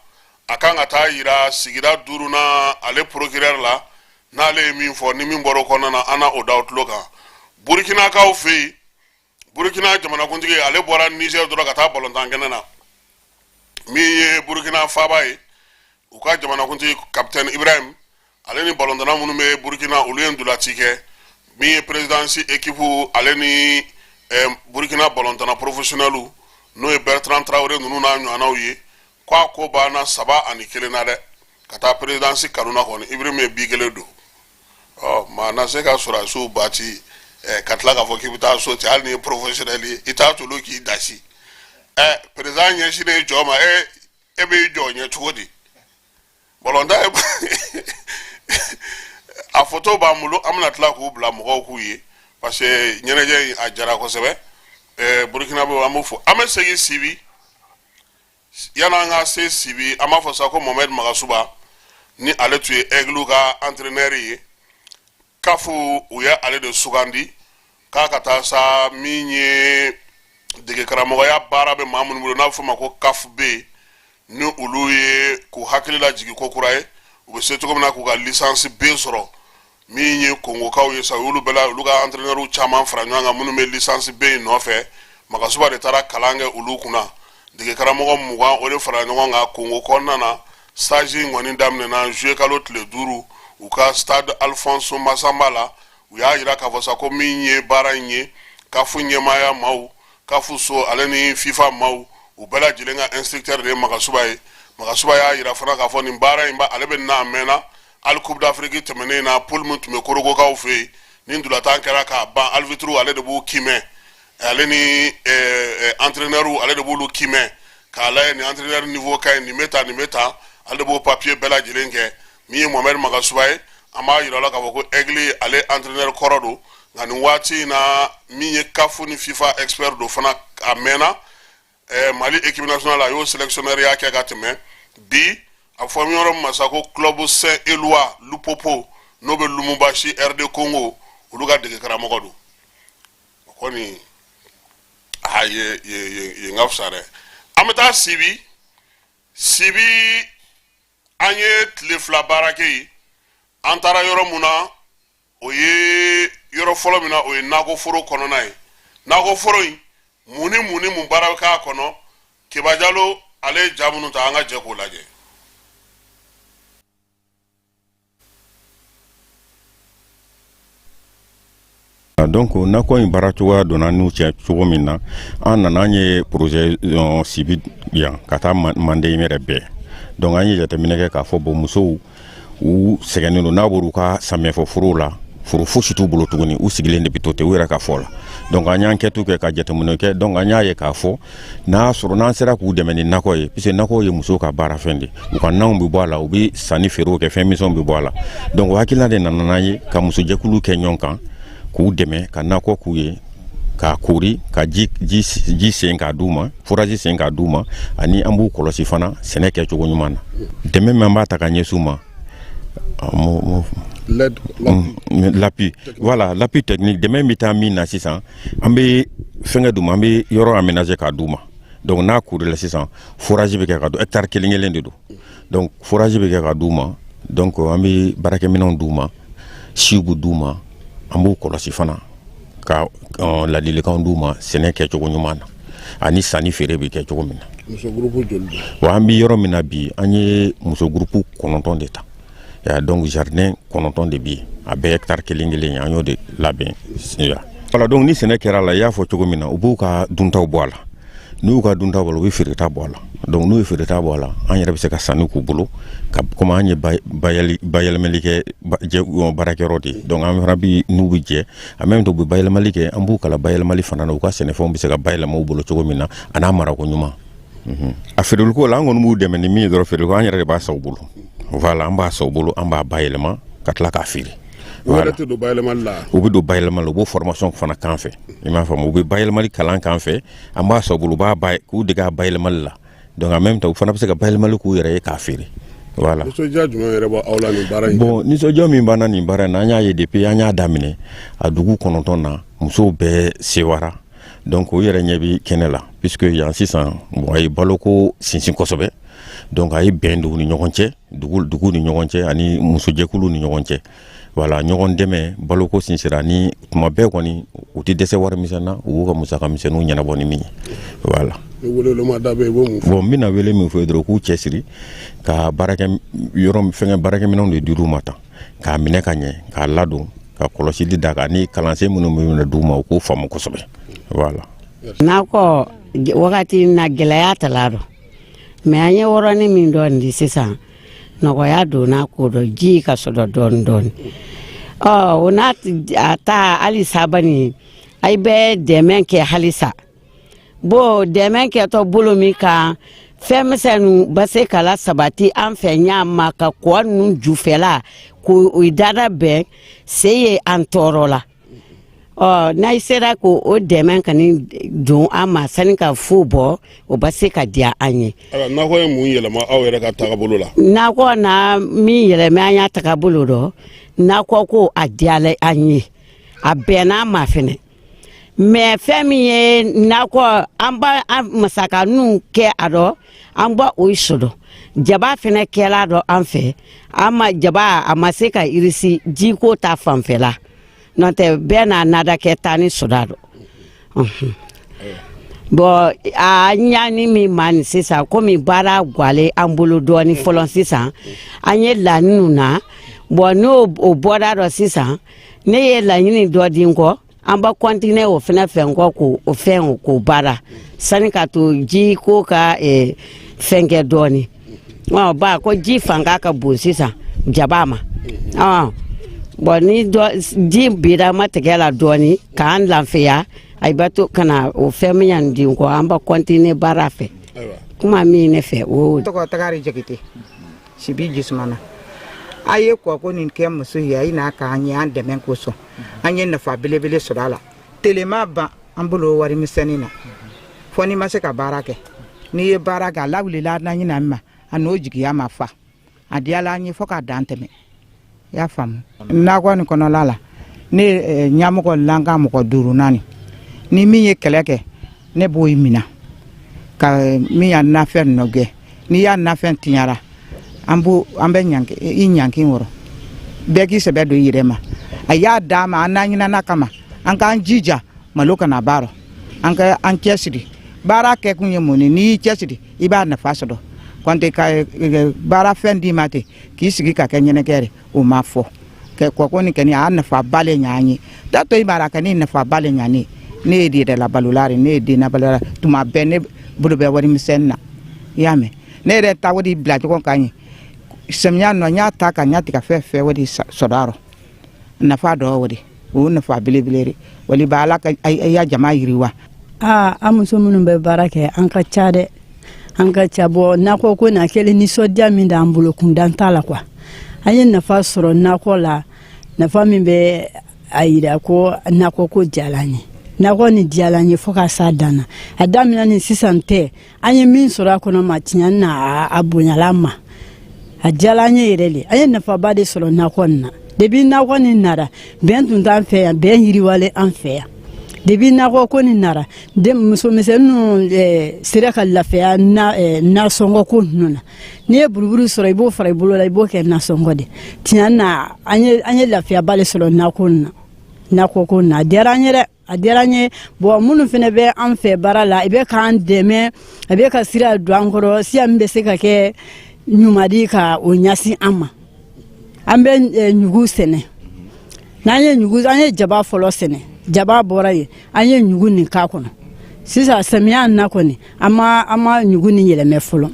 a kan ka taa yira sigida duurunan ale procureur la. N'ale ye min fɔ ni min bɔra o kɔnɔna na, an na o da o tulo kan. Burukinakaw fɛ yen, Burukina jamanakuntigi, ale bɔra Niger dɔrɔn ka taa balontan kɛnɛ na min ye Burukina faaba ye. U ka jamanakuntigi Kapitɛni Ibrahim, ale ni balontanna minnu bɛ Burukina, olu ye ntolaci kɛ. Min ye présidence équipe, ale ni Burukina balontanna professionnel, n'o ye Bertrand Traoré ninnu n'a ɲɔgɔnnaw ye, ko a ko banna 3-1 na dɛ, ka taa présidence kanu na kɔni. Ibrahim ye bi kelen don. Ɔ, maa na se ka sɔrɔdasiw bati ka tila k'a fɔ k'i bɛ taa so ten, hali n'i ye professionnel ye, i t'a tolo k'i dasi. Président ɲɛsinnen jɔ ma, e b'i jɔ ɲɛ cogo di? Balontan ye, a foto b'an bolo, an bɛna tila k'u bila mɔgɔw k'u ye, parce que ɲɛnajɛ in a jara kosɛbɛ. Burukina bɛ, an b'o fɔ. An bɛ segin Sibi. Yan'an ka se Sibi, an b'a fɔ sa ko Mohamed Magasuba, ni ale tun ye Aigle ka entraîneur ye, CAF u ye ale de sugandi k'a ka taa sa. Min ye dege karamɔgɔya baara bɛ maa minnu bolo, n'a bɛ f'o ma ko CAF B, ni olu ye k'u hakili lajigin ko kura ye, u bɛ se cogo min na k'u ka licence B sɔrɔ. Min ye Kongokaw ye sa, u y'olu bɛɛ la, olu ka entraîneur caman fara ɲɔgɔn kan minnu bɛ licence B in nɔfɛ. Magasuba de taara kalan kɛ olu kunna. Dege karamɔgɔ 20, o de fara ɲɔgɔn kan Kongo kɔnɔna na. Stage in kɔni daminɛna juillet kalo tile 5 u ka stade Alphonse Masamba la. U y'a yira k'a fɔ sa ko min ye baara in ye, CAF ɲɛmaaya maaw, CAF so, ale ni FIFA maaw, u bɛɛ lajɛlen ka instructeur de ye Magasuba ye. Magasuba y'a yira fana k'a fɔ nin baara in ba ale bɛ na a mɛnna. Hali Coupe d'Afrique tɛmɛnen na, poule min tun bɛ Korogokaw fɛ yen, ni ntolatan kɛra k'a ban, arbitre ale de b'u kimɛ, ale ni entraîneur, ale de b'olu kimɛ k'a lajɛ ni entraîneur niveau ka ɲi, nin bɛ tan, nin bɛ tan, ale de b'o papier bɛɛ lajɛlen kɛ. Min ye Mohamed Magasuba ye, an b'a yira la k'a fɔ ko Aigle, ale entraîneur kɔrɔ don, nka nin waati in na, min ye CAF ni FIFA expert don fana, a mɛnna Mali équipe nationale, a y'o sélectionneur ya kɛ ka tɛmɛ. Bi a fɔ yɔrɔ min ma sa ko club Saint Eloi Lupopo, n'o bɛ Lubumbashi, RD Congo, olu ka dege karamɔgɔ don. O kɔni a ye ye yen ka fisa dɛ. An bɛ taa Sibi. Sibi, an ye tile 2 baara kɛ yen. An taara yɔrɔ mun na, o ye yɔrɔ fɔlɔ min na, o ye nakɔforo kɔnɔna ye. Nakɔforo in, mun ni mun ni mun baara bɛ k'a kɔnɔ? Keba Jalo, ale ye ja minnu ta, an ka jɛ k'o lajɛ. Donc nakɔ in baara cogoya donna n'u cɛ cogo min na, an nana, an ye projet Sibi yan ka taa Manden yɛrɛ bɛɛ. Donc an ye jateminɛ kɛ k'a fɔ bon, musow u sɛgɛnnen don. N'a bɔra u ka samiyɛfɛ forow la, foro fosi t'u bolo tuguni, u sigilen de bɛ to ten u yɛrɛ ka fɔ la. Donc an y'an kɛtu kɛ ka jateminɛ kɛ. Donc an y'a ye k'a fɔ n'a sɔrɔ n'an sera k'u dɛmɛ ni nakɔ ye, puisque nakɔ ye musow ka baarafɛn de, u ka nanw bɛ bɔ a la, u bɛ sanni feerew kɛ, fɛn misɛnw bɛ bɔ a la. Donc o hakilina de nana n'an ye ka musojɛkulu kɛ ɲɔgɔn kan k'u dɛmɛ ka nakɔ k'u ye, k'a koori, ka ji ji ji sen k'a d'u ma, forage sen k'a d'u ma, ani an b'u kɔlɔsi fana sɛnɛ kɛcogo ɲuman na. Dɛmɛ min an b'a ta ka ɲɛsin u ma, l'appui, voilà, l'appui technique. Dɛmɛ bɛ taa min na sisan, an bɛ fɛnkɛ d'u ma, an bɛ yɔrɔ aménager k'a d'u ma. Donc n'a koorila sisan, forage bɛ kɛ ka don, hectare kelen kelen de don, donc forage bɛ kɛ ka d'u ma. Donc an bɛ baarakɛminɛnw d'u ma, siw bɛ d'u ma, an b'u kɔlɔsi fana ka ladilikanw d'u ma sɛnɛ kɛcogo ɲuman na, ani sanni feere bɛ kɛ cogo min na. Muso groupe joli don? Wa an bɛ yɔrɔ min na bi, an ye muso groupe 9 de ta. Donc jardin 9 de bɛ yen, a bɛɛ hectare kelen kelen ye, an y'o de labɛn. Voilà, donc ni sɛnɛ kɛra a la, i y'a fɔ cogo min na, u b'u ka duntaw bɔ a la. N'u y'u ka dunta bɔ a la, u bɛ feereta bɔ a la. Donc n'u ye feereta bɔ a la, an yɛrɛ bɛ se ka sanni k'u bolo ka komi an ye bayɛlɛmali kɛ baarakɛyɔrɔ de ye. Donc an fana bi n'u bɛ jɛ en même temps, u bɛ bayɛlɛmali kɛ, an b'u kalan bayɛlɛmali fana na, u ka sɛnɛfɛnw bɛ se ka bayɛlɛma u bolo cogo min na, a n'a marako ɲuman. A feereliko la, an kɔni b'u dɛmɛ ni min ye dɔrɔn, feereliko, an yɛrɛ de b'a san u bolo. Voilà, an b'a san u bolo, an b'a bayɛlɛma ka tila k'a feere. U yɛrɛ tɛ don bayɛlɛmali la? U bɛ don bayɛlɛmali la, u b'o formation fana k'an fɛ, i m'a faamu? U bɛ bayɛlɛmali kalan k'an fɛ, an b'a san u bolo, u b'a bay k'u dege a bayɛlɛmali la. Donc en même temps, u fana bɛ se ka bayɛlɛmali k'u yɛrɛ ye k'a feere, voilà. Nisɔndiya jumɛn yɛrɛ b'aw la nin baara in? Bon, nisɔndiya min b'an na nin baara in na, an y'a ye depuis an y'a daminɛ, a dugu 9 na, musow bɛɛ sewara. Donc o yɛrɛ ɲɛ bi kɛnɛ la, puisque yan sisan, bon, a ye baloko sinsin kosɛbɛ. Donc a ye bɛn don u ni ɲɔgɔn cɛ, dugu dugu ni ɲɔgɔn cɛ ani musojɛkuluw ni ɲɔgɔn cɛ. Voilà, ɲɔgɔn dɛmɛ, baloko sinsira ni tuma bɛɛ kɔni, u tɛ dɛsɛ wari misɛn na, u b'u ka musaka misɛnninw ɲɛnabɔ ni min ye, voilà. Ni welewelema da bɛ yen, i b'o mun fɔ? Bon, n bɛna wele min fɔ ye dɔrɔn, k'u cɛsiri ka baarakɛ yɔrɔ fɛngɛ, baarakɛminɛnw de dir'u ma tan, k'a minɛ ka ɲɛ, k'a ladon, ka kɔlɔsili da kan, ni kalansen minnu bɛ minɛ d'u ma, u k'o faamu kosɛbɛ, voilà. Nakɔ wagati na, gɛlɛya tala dɔn mɛ, an ye wɔrɔnin min dɔn di sisan, nɔgɔya donna ko dɔ, ji ka sɔrɔ dɔɔni dɔɔni. Ɔ, o n'a a ta halisa bani, a bɛ dɛmɛ kɛ halisa. Bon, dɛmɛ kɛtɔ bolo min kan, fɛn misɛnninw ba se ka la sabati an fɛ ɲa ma, ka kɔ ninnu jufɛla k'o dada bɛn se ye an tɔɔrɔ la. Ɔ, n'a sera k'o o dɛmɛ ka ni don an ma sani ka fu bɔ, o ba se ka diya an ye. Ayiwa, nakɔ ye mun yɛlɛma aw yɛrɛ ka tagabolo la? Nakɔ na min yɛlɛmɛ an y'a tagabolo dɔ, nakɔ ko a diyala an ye, a bɛnna an ma fɛnɛ. Mɛ fɛn min ye nakɔ, an b'a an masaka ninnu kɛ a dɔ, an b'a o sɔrɔ. Jaba fɛnɛ kɛla dɔ an fɛ, an ma jaba, a ma se ka irisi jiko ta fanfɛla, n'o tɛ bɛɛ n'a nada kɛ taa ni sɔrɔ a dɔ. Bɔn, a ɲani min ma nin sisan, komi baara gwalen an bolo dɔɔni fɔlɔ sisan, an ye laɲiniw na. Bɔn, n'o o bɔra dɔ sisan, ne ye laɲini dɔ di n kɔ, an b'a continuer o fɛnɛ fɛ n kɔ, k'o o fɛn o k'o baara sani ka to ji ko ka fɛn kɛ dɔɔni. Ɔ, ba ko ji fanga ka bon sisan jaba ma. Ɔ bɔn, ni dɔ ji bira ma tigɛ la dɔɔni k'an lafiya, a b'a to ka na o fɛn min yan di n kɔ, an b'a continuer baara fɛ. Kuma min ne fɛ, o Tɔgɔ Tagari Jakite, Sibi Jisumana. A ye kɔko nin kɛ muso ye, a ye n'a k'an ye, an dɛmɛ kosɔn, an ye nafa belebele sɔrɔ a la. Telema ban an bolo wari misɛnnin na, fɔ n'i ma se ka baara kɛ. N'i ye baara kɛ, a lawulila an ɲina ma, a n'o jigiya ma fa, a diyala an ye fo k'a dan tɛmɛ. I y'a faamu? Nakɔ nin kɔnɔla la, ne ye ɲɛmɔgɔ lanka mɔgɔ duuru naani ni min ye kɛlɛ kɛ, ne b'o minɛ ka min y'a nafɛn nɔ gɛn. N'i y'a nafɛn tiɲara, an b'o an bɛ ɲanki i ɲanki wɔrɔ, bɛɛ k'i sɛbɛ don i yɛrɛ ma. A y'a d'a ma, an n'a ɲinana kama, an k'an jija malo kana baarɔ, an ka an cɛsiri. Baara kɛkun ye mun ye? N'i y'i cɛsiri, i b'a nafa sɔrɔ. Kɔnte ka baara fɛn d'i ma ten k'i sigi ka kɛ ɲɛnɛkɛ, o ma fɔ kɛ kɔkɔ ni kɛni, a nafa ba le ɲa an ye. Da to i mara kɛ ni nafa ba le ɲa ne. Ne ye yɛrɛ balola de, ne ye den balola. Tuma bɛɛ ne bolo bɛ wari misɛnnin na, i y'a mɛn? Ne yɛrɛ ta o de bila ɲɔgɔn kan ye samiya nɔ, n y'a ta ka n y'a tigɛ fɛn fɛn o de sɔrɔ a rɔ. Nafa dɔ o de, o nafa belebele de wali ba. Ala ka i ya jama yiriwa. Aa, an muso minnu bɛ baara kɛ, an ka ca dɛ, an ka ca. Bɔ nakɔ ko na kɛlen, nisɔndiya min d'an bolo, kundan t'a la quoi. An ye nafa sɔrɔ nakɔ la, nafa min bɛ a yira ko nakɔ ko diyala an ye. Nakɔ ni diyala an ye fo ka s'a dan na. A daminɛ ni sisan tɛ, an ye min sɔrɔ a kɔnɔ ma, tiɲɛ na, a bonyala an ma, a diyala an ye yɛrɛ de. An ye nafaba de sɔrɔ nakɔ nin na. Depuis nakɔ nin nara, bɛn tun t'an fɛ yan, bɛn yiriwalen an fɛ yan. Depuis nakɔ ko nin nara, musomisɛnninw sera ka lafiya na nasɔngɔ ko ninnu na. N'i ye buruburu sɔrɔ, i b'o fara i bolo la, i b'o kɛ nasɔngɔ de. Tiɲɛ na, an ye lafiyaba de sɔrɔ nakɔ nin na, nakɔ ko nin na. A diyara an ye dɛ, a diyara an ye. Bɔn, minnu fana bɛ an fɛ baara la, i bɛ k'an dɛmɛ, a bɛ ka sira don an kɔrɔ, siya min bɛ se ka kɛ ɲuman di ka o ɲɛsin an ma. An bɛ ɲugu sɛnɛ. N'an ye ɲugu, an ye jaba fɔlɔ sɛnɛ, jaba bɔra yen, an ye ɲugu nin k'a kɔnɔ. Sisan samiya na kɔni, an ma ɲugu ni yɛlɛmɛ fɔlɔ.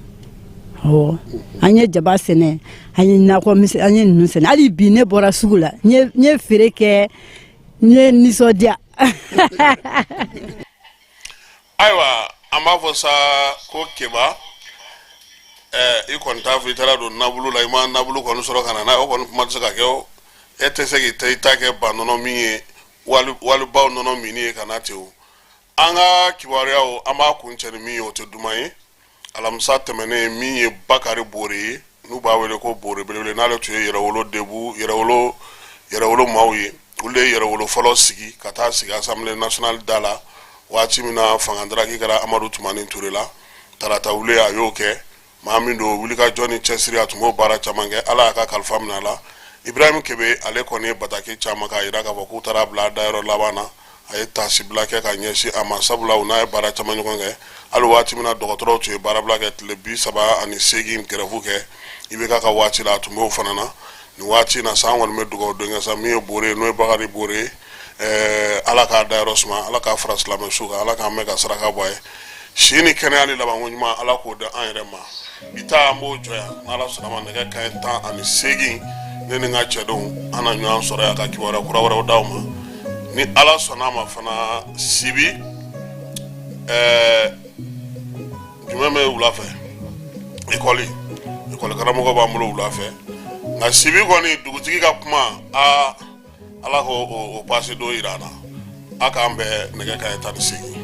Awɔ, an ye jaba sɛnɛ, an ye nakɔ, an ye ninnu sɛnɛ. Hali bi ne bɔra sugu la, n ye feere kɛ, n ye nisɔndiya. Ayiwa, an b'a fɔ sa ko Keba, i kɔni t'a fɔ i taara don nabulu la, i ma nabulu kɔni sɔrɔ ka na n'a ye. O kɔni kuma tɛ se ka kɛ. O e tɛ se k'i ta kɛ ba nɔnɔ min ye, walibaw nɔnɔ minni ye ka na ten. O an ka kibaruyaw, an b'a kuncɛ ni min ye, o tɛ duman ye. Alamisa tɛmɛnen, min ye Bakari Bore ye, n'u b'a wele ko Bore Belebele, n'ale tun ye Yɛrɛwolo Debout, Yɛrɛwolo maaw ye, olu de ye Yɛrɛwolo fɔlɔ sigi ka taa sigi Assemblée nationale da la waati min na fanga daraki kɛra Amadu Tumani Ture la. Tarata wule, a y'o kɛ. Maa min don, wulikajɔ ni cɛsiri, a tun b'o baara caman kɛ. Ala y'a ka kalifa minɛ a la. Ibrahim Kebe, ale kɔni ye bataki caman k'a jira k'a fɔ k'u taara bila a dayɔrɔ laban na. A ye taasibila kɛ ka ɲɛsin a ma, sabula u n'a ye baara caman ɲɔgɔn kɛ. Hali waati min na dɔgɔtɔrɔw tun ye baarabila kɛ, tile 38 grève kɛ IBK ka waati la, a tun b'o fana na. Nin waati in na sa, an kɔni bɛ dugawu don kɛ sa. Min ye Bore ye, n'o ye Bakari Bore ye, Ala k'a dayɔrɔ suma, Ala k'a fara silamɛ su kan, Ala k'an mɛn ka saraka bɔ a ye. Si ni kɛnɛya ni labanko ɲuman, Ala k'o di an yɛrɛ ma. Bi ta, an b'o jɔ yan. N'Ala sɔnna ma, nɛgɛ kanɲɛ 18, ne ni n ka cɛdenw, an na ɲɔgɔn sɔrɔ yan ka kibaruya kura wɛrɛw d'aw ma, ni Ala sɔnna a ma fana. Sibi jumɛn bɛ wula fɛ? Ekɔli karamɔgɔ b'an bolo wula fɛ. Nka sibi kɔni, dugutigi ka kuma, aa, Ala k'o o pase don yira an na. A k'an bɛn nɛgɛ kanɲɛ 18.